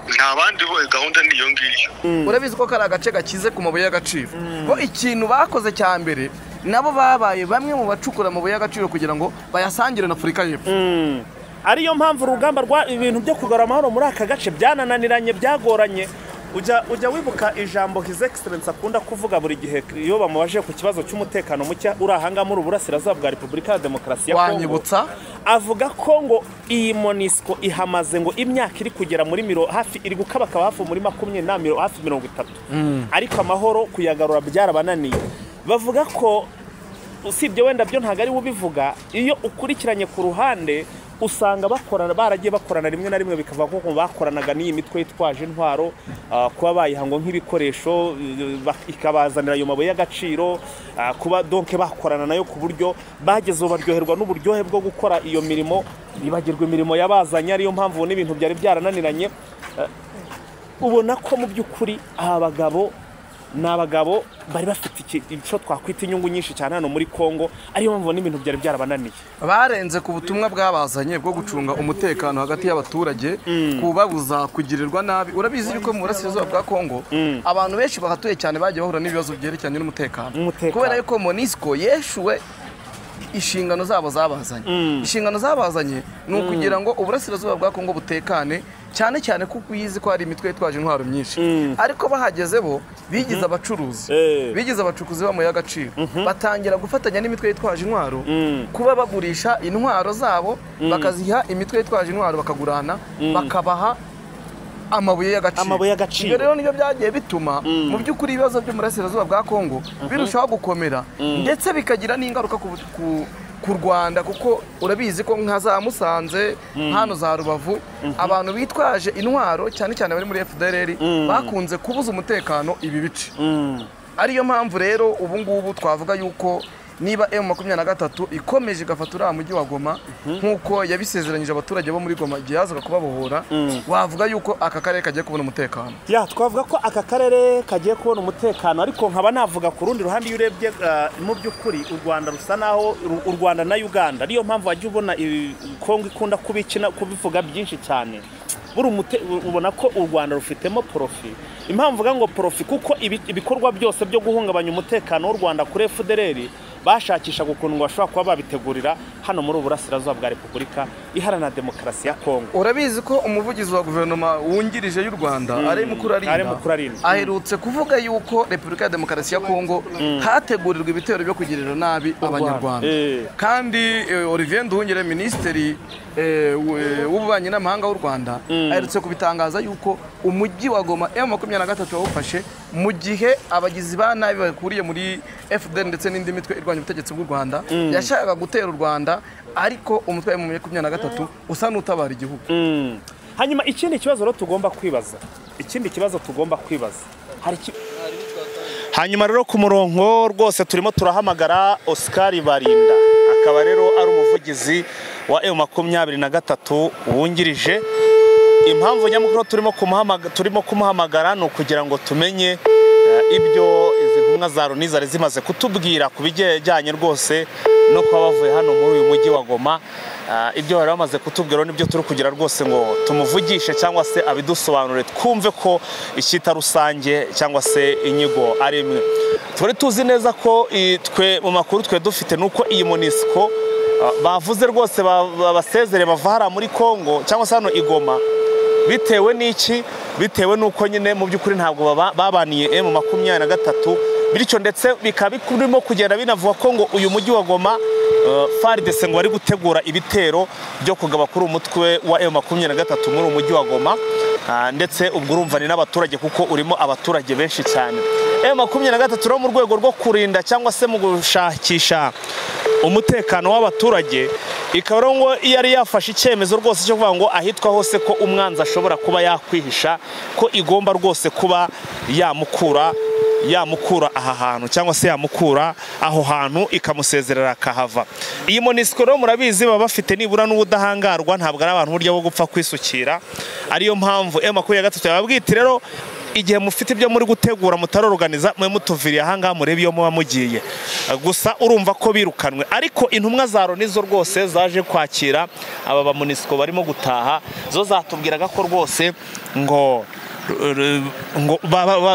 Nta bandi bo, gahunda niyo ngiyo. Urabizi ko kari agace gakize ku mabuye y'agaciro. Bo ikintu bakoze cya mbere, nabo babaye bamwe mu bacukura amabuye y'agaciro kugira ngo bayasangire na Afurika y'Epfo. Ariyo mpamvu urugamba rwa ibintu byo kugarura amahoro muri aka gace byanananiranye, byagoranye. Ujya wibuka ijambo His Excellency akunda kuvuga buri gihe iyo bamubaje ku kibazo cy'umutekano muke uri ahanga muri Uburasirazuba bwa Repubulika ya Demokarasi ya Kongo. Wanyibutsa? Avuga ko ngo iyi MONUSCO ihamaze ngo imyaka iri kugera muri hafi iri gukabakaba hafi muri 20 hafi 30, ariko amahoro kuyagarura byarabananiye. Bavuga ko usibye wenda byo ntago ari ubivuga, iyo ukurikiranye ku ruhande Usanga bakorana, baragiye bakorana rimwe na rimwe, bikava ko bakoranaga n'iyi mitwe yitwaje intwaro, kuba bayiha ngo nk'ibikoresho, ikabazanira ayo mabuye y'agaciro, kuba donc bakorana nayo ku buryo bageze ubu baryoherwa n'uburyohe bwo gukora iyo mirimo, bibagirwa imirimo yabazanye. Ariyo mpamvu n'ibintu byari byarananiranye. Ubona ko mu by'ukuri aba bagabo ni abagabo bari bafite icyo twakwita inyungu nyinshi cyane hano muri Kongo, ariyo mpamvu n'ibintu byari byarabananiye. Barenze ku butumwa bwabazanye bwo gucunga umutekano hagati y'abaturage, kubabuza kugirirwa nabi. Urabizi yuko mu burasirazuba bwa Kongo abantu benshi bahatuye cyane bagiye bahura n'ibibazo byerekeranye n'umutekano, kubera yuko MONUSCO yeshuwe inshingano zabo zabazanye. Inshingano zabazanye ni ukugira ngo uburasirazuba bwa Kongo butekane, cyane cyane kuko uyizi ko hari imitwe yitwaje intwaro myinshi. Ariko bahageze bo bigize abacuruzi, bigize abacukuzi b'amabuye y'agaciro, batangira gufatanya n'imitwe yitwaje intwaro, kuba bagurisha intwaro zabo bakaziha imitwe yitwaje intwaro, bakagurana, bakabaha amabuye y'agaciro. Ibyo rero nibyo byagiye bituma mu by'ukuri ibibazo byo mu burasirazuba bwa Kongo birushaho gukomera, ndetse bikagira n'ingaruka ku Rwanda, kuko urabizi ko nka za Musanze, hano za Rubavu, abantu bitwaje intwaro cyane cyane bari muri FDLR bakunze kubuza umutekano ibi bice. Ariyo mpamvu rero ubu ngubu twavuga yuko niba M23 ikomeje igafata uriya mujyi wa Goma nk'uko yabisezeranyije abaturage bo muri Goma igihe yazaga kubabohora, wavuga yuko aka karere kagiye kubona umutekano. Ya, twavuga ko aka karere kagiye kubona umutekano, ariko nkaba navuga ku rundi ruhande iyo urebye mu by'ukuri u Rwanda rusa naho u Rwanda na Uganda, ariyo mpamvu wajya ubona Kongo ikunda kubikina kubivuga byinshi cyane. Ubona ko u Rwanda rufitemo profit. Impamvu mvuga ngo profit kuko ibikorwa byose byo guhungabanya umutekano w'u Rwanda kuri FDLR bashakisha ukuntu bashobora kuba babitegurira hano muri uburasirazuba bwa Repubulika Iharanira Demokarasi ya Kongo. Urabizi ko umuvugizi wa guverinoma wungirije y'u Rwanda Alain Mukurarinda aherutse kuvuga yuko Repubulika ya Demokarasi ya Kongo hategurirwa ibitero byo kugirira nabi Abanyarwanda. Kandi Olivier Nduhungire, minisitiri w'ububanyi n'amahanga w'u Rwanda, aherutse kubitangaza yuko umujyi wa Goma M23 wawufashe mu gihe abagizi ba nabi bakuriye muri FDL ndetse n'indi mitwe irwanya ubutegetsi bw'u Rwanda yashakaga gutera u Rwanda, ariko umutwe wa M23 usa n'utabara igihugu. Hanyuma ikindi kibazo rero tugomba kwibaza, hanyuma rero ku murongo rwose turimo turahamagara Oscar Barinda, akaba rero ari umuvugizi wa M23 wungirije. Impamvu nyamukuru turimo kumuhamagara ni ukugira ngo tumenye ibyo izi ntumwa za Loni zari zimaze kutubwira ku bijyanye rwose no kuba bavuye hano muri uyu mujyi wa Goma. Ibyo bari bamaze kutubwira nibyo turi kugira rwose ngo tumuvugishe cyangwa se abidusobanure, twumve ko ishyita rusange cyangwa se inyigo ari imwe. Twari tuzi neza ko twe mu makuru twe dufite nuko iyi MONUSCO bavuze rwose babasezere bava hara muri Kongo cyangwa se hano i Goma, bitewe n'iki? Bitewe nuko nyine mu by'ukuri ntabwo babaniye M23, bityo ndetse bikaba birimo kugenda binavuga ko ngo uyu mujyi wa Goma FARDC ngo bari gutegura ibitero byo kugaba kuri umutwe wa M23 muri umujyi wa Goma, ndetse ubwo urumva ni n'abaturage kuko urimo abaturage benshi cyane. M23 rero mu rwego rwo kurinda cyangwa se mu gushakisha umutekano w'abaturage, ikaba ngo yari yafashe icyemezo rwose cyo kuvuga ngo ahitwa hose ko umwanzi ashobora kuba yakwihisha, ko igomba rwose kuba yamukura aha hantu cyangwa se yamukura aho hantu ikamusezerera akahava. Iyi MONUSCO rero murabizi baba bafite nibura n'ubudahangarwa, ntabwo ari abantu burya bo gupfa kwisukira, ariyo mpamvu M23 yababwita rero igihe mufite ibyo muri gutegura mutarorganiza mwe mutuviriye aha ngaha murebe iyo muba mugiye. Gusa urumva ko birukanwe, ariko intumwa za Loni zo rwose zaje kwakira aba ba MONUSCO barimo gutaha, zo zatubwiraga ko rwose ngo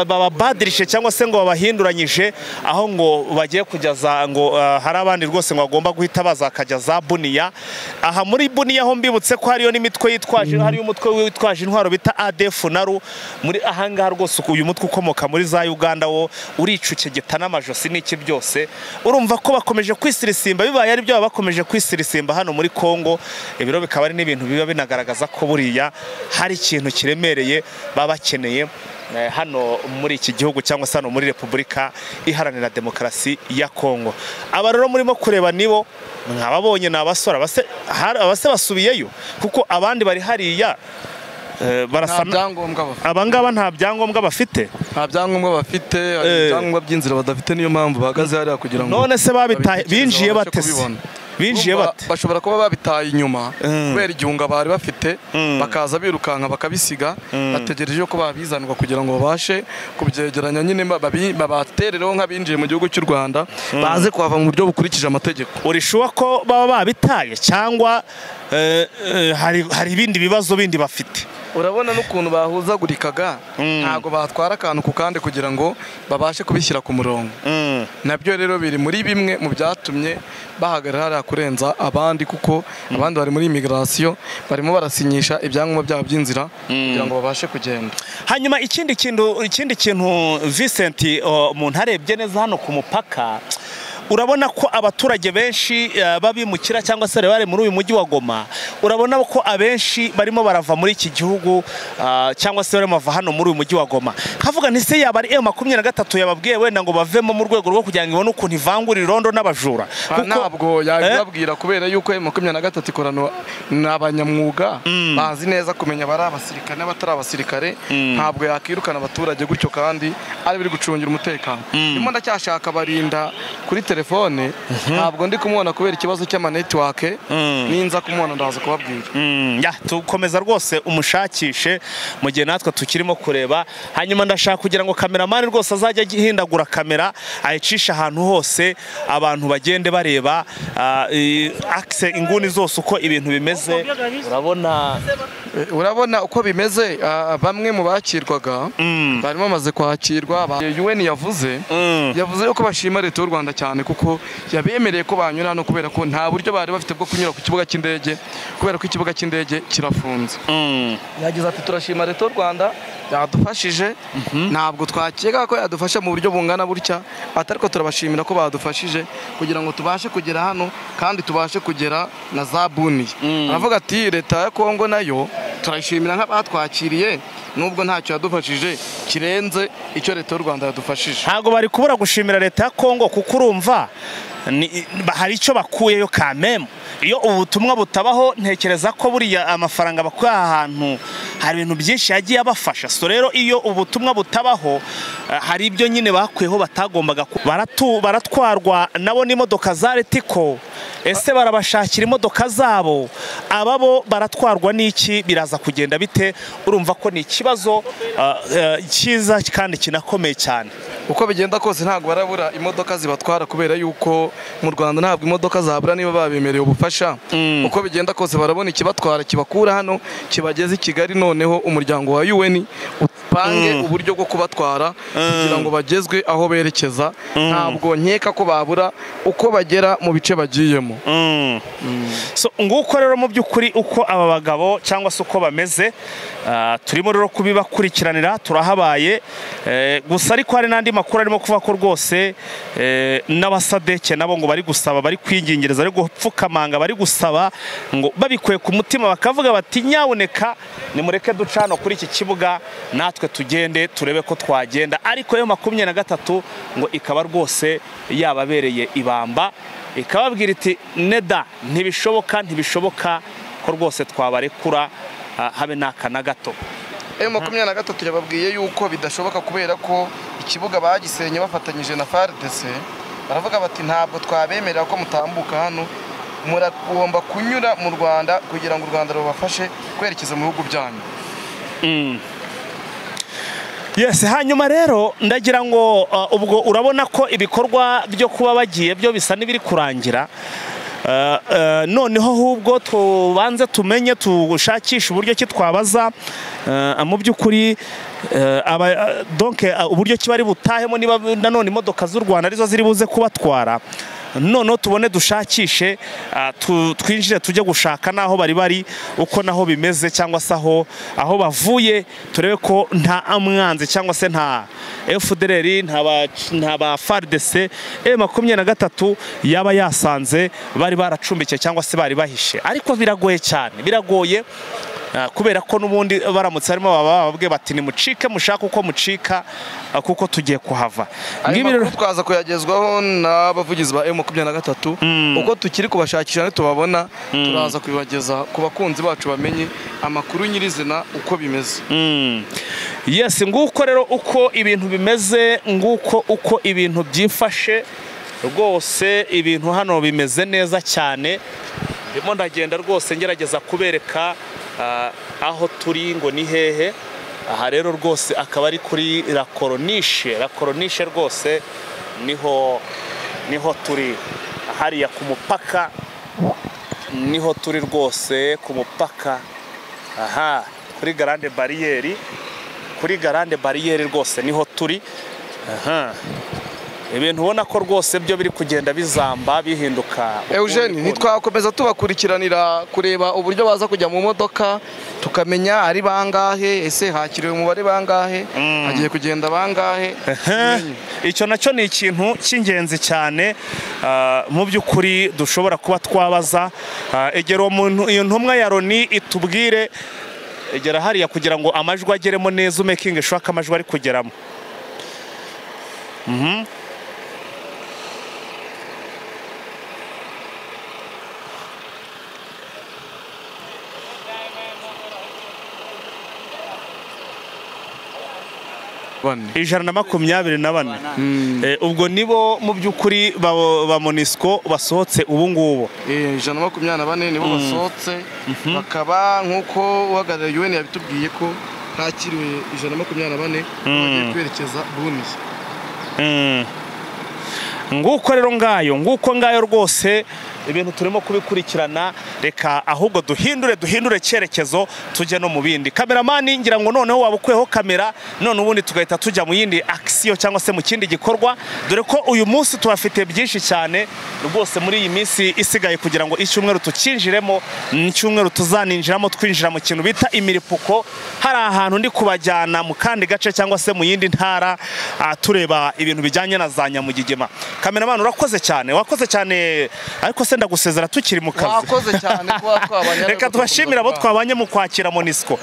babadirishe cyangwa se ngo babahinduranyije aho ngo bagiye kujya ngo hari abandi rwose ngo bagomba guhita baza akajya za Buniya. Aha muri Buniya ho mbibutse ko hariyo n'imitwe yitwaje, hariyo umutwe witwaje intwaro bita ADF naru muri aha ngaha rwose. Uyu mutwe ukomoka muri za Uganda wo uricukegeta n'amajosi n'iki byose, urumva ko bakomeje kwisirisimba. Bibaye ari byo bakomeje kwisirisimba hano muri Kongo, ibiro bikaba ari n'ibintu biba binagaragaza ko buriya hari ikintu kiremereye baba bakeneye hano muri iki gihugu cyangwa se hano muri Repubulika Iharanira Demokarasi ya Kongo. Aba rero murimo kureba nibo mwababonye, ni abasore abase basubiyeyo kuko abandi bari hariya barasa abangaba nta byangombwa bafite, nta byangombwa bafite, ibyangombwa by'inzira badafite, niyo mpamvu bahagaze hariya kugira ngo none se babitaye binjiye bate? Binjiye bate? Bashobora kuba babitaye inyuma kubera igihunga bari bafite, bakaza birukanka bakabisiga, bategereje ko babizanwa kugira ngo babashe kubyegeranya nyine babaterereho nk'abinjiye mu gihugu cy'u Rwanda, baze kuhava mu buryo bukurikije amategeko. Urishuwa ko baba babitaye cyangwa hari ibindi bibazo bindi bafite? Urabona n'ukuntu bahuzagurikaga, ntago batwara akantu ku kandi kugira ngo babashe kubishyira ku murongo. Nabyo rero biri muri bimwe mu byatumye bahagarara kurenza abandi, kuko abandi bari muri immigration barimo barasinyisha ibyangombwa byabo by'inzira kugira ngo babashe kugenda. Hanyuma ikindi kintu Vincent, umuntu arebye neza hano ku mupaka, urabona ko abaturage benshi babimukira cyangwa se bari muri uyu mujyi wa Goma, urabona ko abenshi barimo barava muri iki gihugu cyangwa se barimo bava hano muri uyu mujyi wa Goma. Kavuga nti se yaba ari M23 yababwiye wenda ngo bavemo mu rwego rwo kugira ngo ibone ukuntu ivangura irondo n'abajura? Kuko ntabwo yabibabwira kubera yuko M23 ikorana n'abanyamwuga bazi neza kumenya bari abasirikare n'abatari abasirikare. Ntabwo yakirukana abaturage gutyo kandi ari biri gucungira umutekano. Ndimo ndacyashaka barinda kuri telefone, ntabwo ndi kumubona kubera ikibazo cy'ama network, ninza kumubona ndaza kubabwira. Ya tukomeza rwose umushakishe mu gihe natwe tukirimo kureba. Hanyuma ndashaka kugira ngo cameraman rwose azajya agihindagura kamera ayicisha ahantu hose abantu bagende bareba axe inguni zose uko ibintu bimeze. Urabona uko bimeze. Bamwe mu bakirwaga barimo bamaze kwakirwa, UN yavuze yuko bashima leta y'u Rwanda cyane kuko yabemereye ko banyura hano kubera ko nta buryo bari bafite bwo kunyura ku kibuga cy'indege kubera ko ikibuga cy'indege kirafunze. Yagize ati turashima leta y'u Rwanda yadufashije, ntabwo twakeka ko yadufasha mu buryo bungana burya, ariko turabashimira ko badufashije kugira ngo tubashe kugera hano kandi tubashe kugera na za Buni. Aravuga ati leta ya Kongo nayo turayishimira nk'abatwakiriye nubwo ntacyo yadufashije kirenze icyo leta y'u Rwanda yadufashije. Ntabwo bari kubura gushimira leta ya Kongo kuko urumva hari icyo bakuyeyo kameme. Iyo ubutumwa butabaho ntekereza ko buriya amafaranga bakuye ahantu hari ibintu byinshi yagiye abafasha. So rero iyo ubutumwa butabaho hari ibyo nyine bakuyeho batagombaga. Baratwarwa nabo n'imodoka za Retiko, ese barabashakira imodoka zabo? Ababo baratwarwa n'iki? Biraza kugenda bite? Urumva ko ni ikibazo cyiza kandi kinakomeye cyane. Uko bigenda kose ntabwo barabura imodoka zibatwara kubera yuko mu Rwanda ntabwo imodoka zabura niba babemereye ubufasha. Uko bigenda kose barabona ikibatwara kibakura hano kibageze i Kigali, noneho umuryango wa UN upange uburyo bwo kubatwara kugira ngo bagezwe aho berekeza. Ntabwo nkeka ko babura uko bagera mu bice bagiyemo. So nguko rero mu by'ukuri uko aba bagabo cyangwa se uko bameze, turimo rero kubibakurikiranira, turahabaye gusa ariko hari n'andi makuru arimo kuva ko rwose n'abasadeke nabo ngo bari gusaba, bari kwingingereza, bari gupfukamanga, bari gusaba ngo babikuye ku mutima bakavuga bati nyaboneka nimureke ducano kuri iki kibuga natwe tugende turebe ko twagenda. Ariko yo 23 ngo ikaba rwose yababereye ibamba, ikababwira iti neda ntibishoboka, ntibishoboka ko rwose twabarekura habe n'aka na gato. M23 yababwiye yuko bidashoboka kubera ko ikibuga bagisenye bafatanyije na FARDC. Baravuga bati ntabwo twabemerera ko mutambuka hano, muragomba kunyura mu Rwanda kugira ngo u Rwanda rubafashe kwerekeza mu bihugu byanyu. Yes, hanyuma rero ndagira ngo ubwo urabona ko ibikorwa byo kuba bagiye byo bisa n'ibiri kurangira. Noneho hubwo tubanze tumenye tushakisha uburyo ki twabaza mu by'ukuri donc uburyo ki bari butahemo, niba nanone imodoka z'u Rwanda arizo ziri buze kubatwara, noneho tubone dushakishe twinjire tujye gushaka naho bari bari uko naho bimeze cyangwa se aho bavuye, turebe ko nta amwanze cyangwa se nta FDLR nta ba FARDC M23 yaba yasanze bari baracumbikiye cyangwa se bari bahishe. Ariko biragoye cyane, biragoye. Kubera ko n'ubundi baramutse harimo baba bababwiye bati nimucike mushaka uko mucika, kuko tugiye kuhava. Ayo makuru twaza kuyagezwaho n'abavugizi ba M23, uko tukiri kubashakisha ntitubabona, turaza kubibageza ku bakunzi bacu bamenye amakuru nyirizina uko bimeze. Yes, nguko rero uko ibintu bimeze, nguko uko ibintu byifashe rwose. Ibintu hano bimeze neza cyane, ndimo ndagenda rwose ngerageza kubereka aho turi ngo ni hehe. Aha rero rwose akaba ari kuri La Corniche, La Corniche rwose niho turi, hariya ku mupaka niho turi rwose ku mupaka. Aha kuri Grande Barriere, kuri Grande Barriere rwose niho turi. Aha ibintu ubona ko rwose byo biri kugenda bizamba bihinduka. Eugene, ntitwakomeza tubakurikiranira kureba uburyo baza kujya mu modoka, tukamenya ari bangahe, ese hakiriwe umubare bangahe, hagiye kugenda bangahe. Icyo nacyo ni ikintu cy'ingenzi cyane mu by'ukuri dushobora kuba twabaza. Egera uwo muntu, iyo ntumwa ya Loni itubwire, egera hariya kugira ngo amajwi ageremo neza, umekinge sure ko amajwi ari kugeramo. Ijana na 24. Ubwo nibo mu by'ukuri ba MONUSCO basohotse ubu ngubu. 124 nibo basohotse, bakaba nkuko uhagarariye UN yabitubwiye ko hakiriwe 124 bagiye kwerekeza Bunia. Nguko rero ngayo, nguko ngayo rwose ibintu turimo kubikurikirana. Reka ahubwo duhindure cyerekezo tujye no mu bindi. Kameramani ngira ngo noneho wabukuyeho kamera, none ubundi tugahita tujya mu yindi action cyangwa se mu kindi gikorwa, dore ko uyu munsi tubafite byinshi cyane rwose muri iyi minsi isigaye kugira ngo icyumweru tukinjiremo, icyumweru tuzaninjiramo twinjira mu kintu bita imiripuko. Hari ahantu ndi kubajyana mu kandi gace cyangwa se mu yindi ntara, tureba ibintu bijyanye na za Nyamugigima. Kameramani urakoze cyane, wakoze cyane, ariko se ndagusezera tukiri mu kazi. Wakoze cyane kuba twabanye. Reka tubashimira abo twabanye mu kwakira MONUSCO.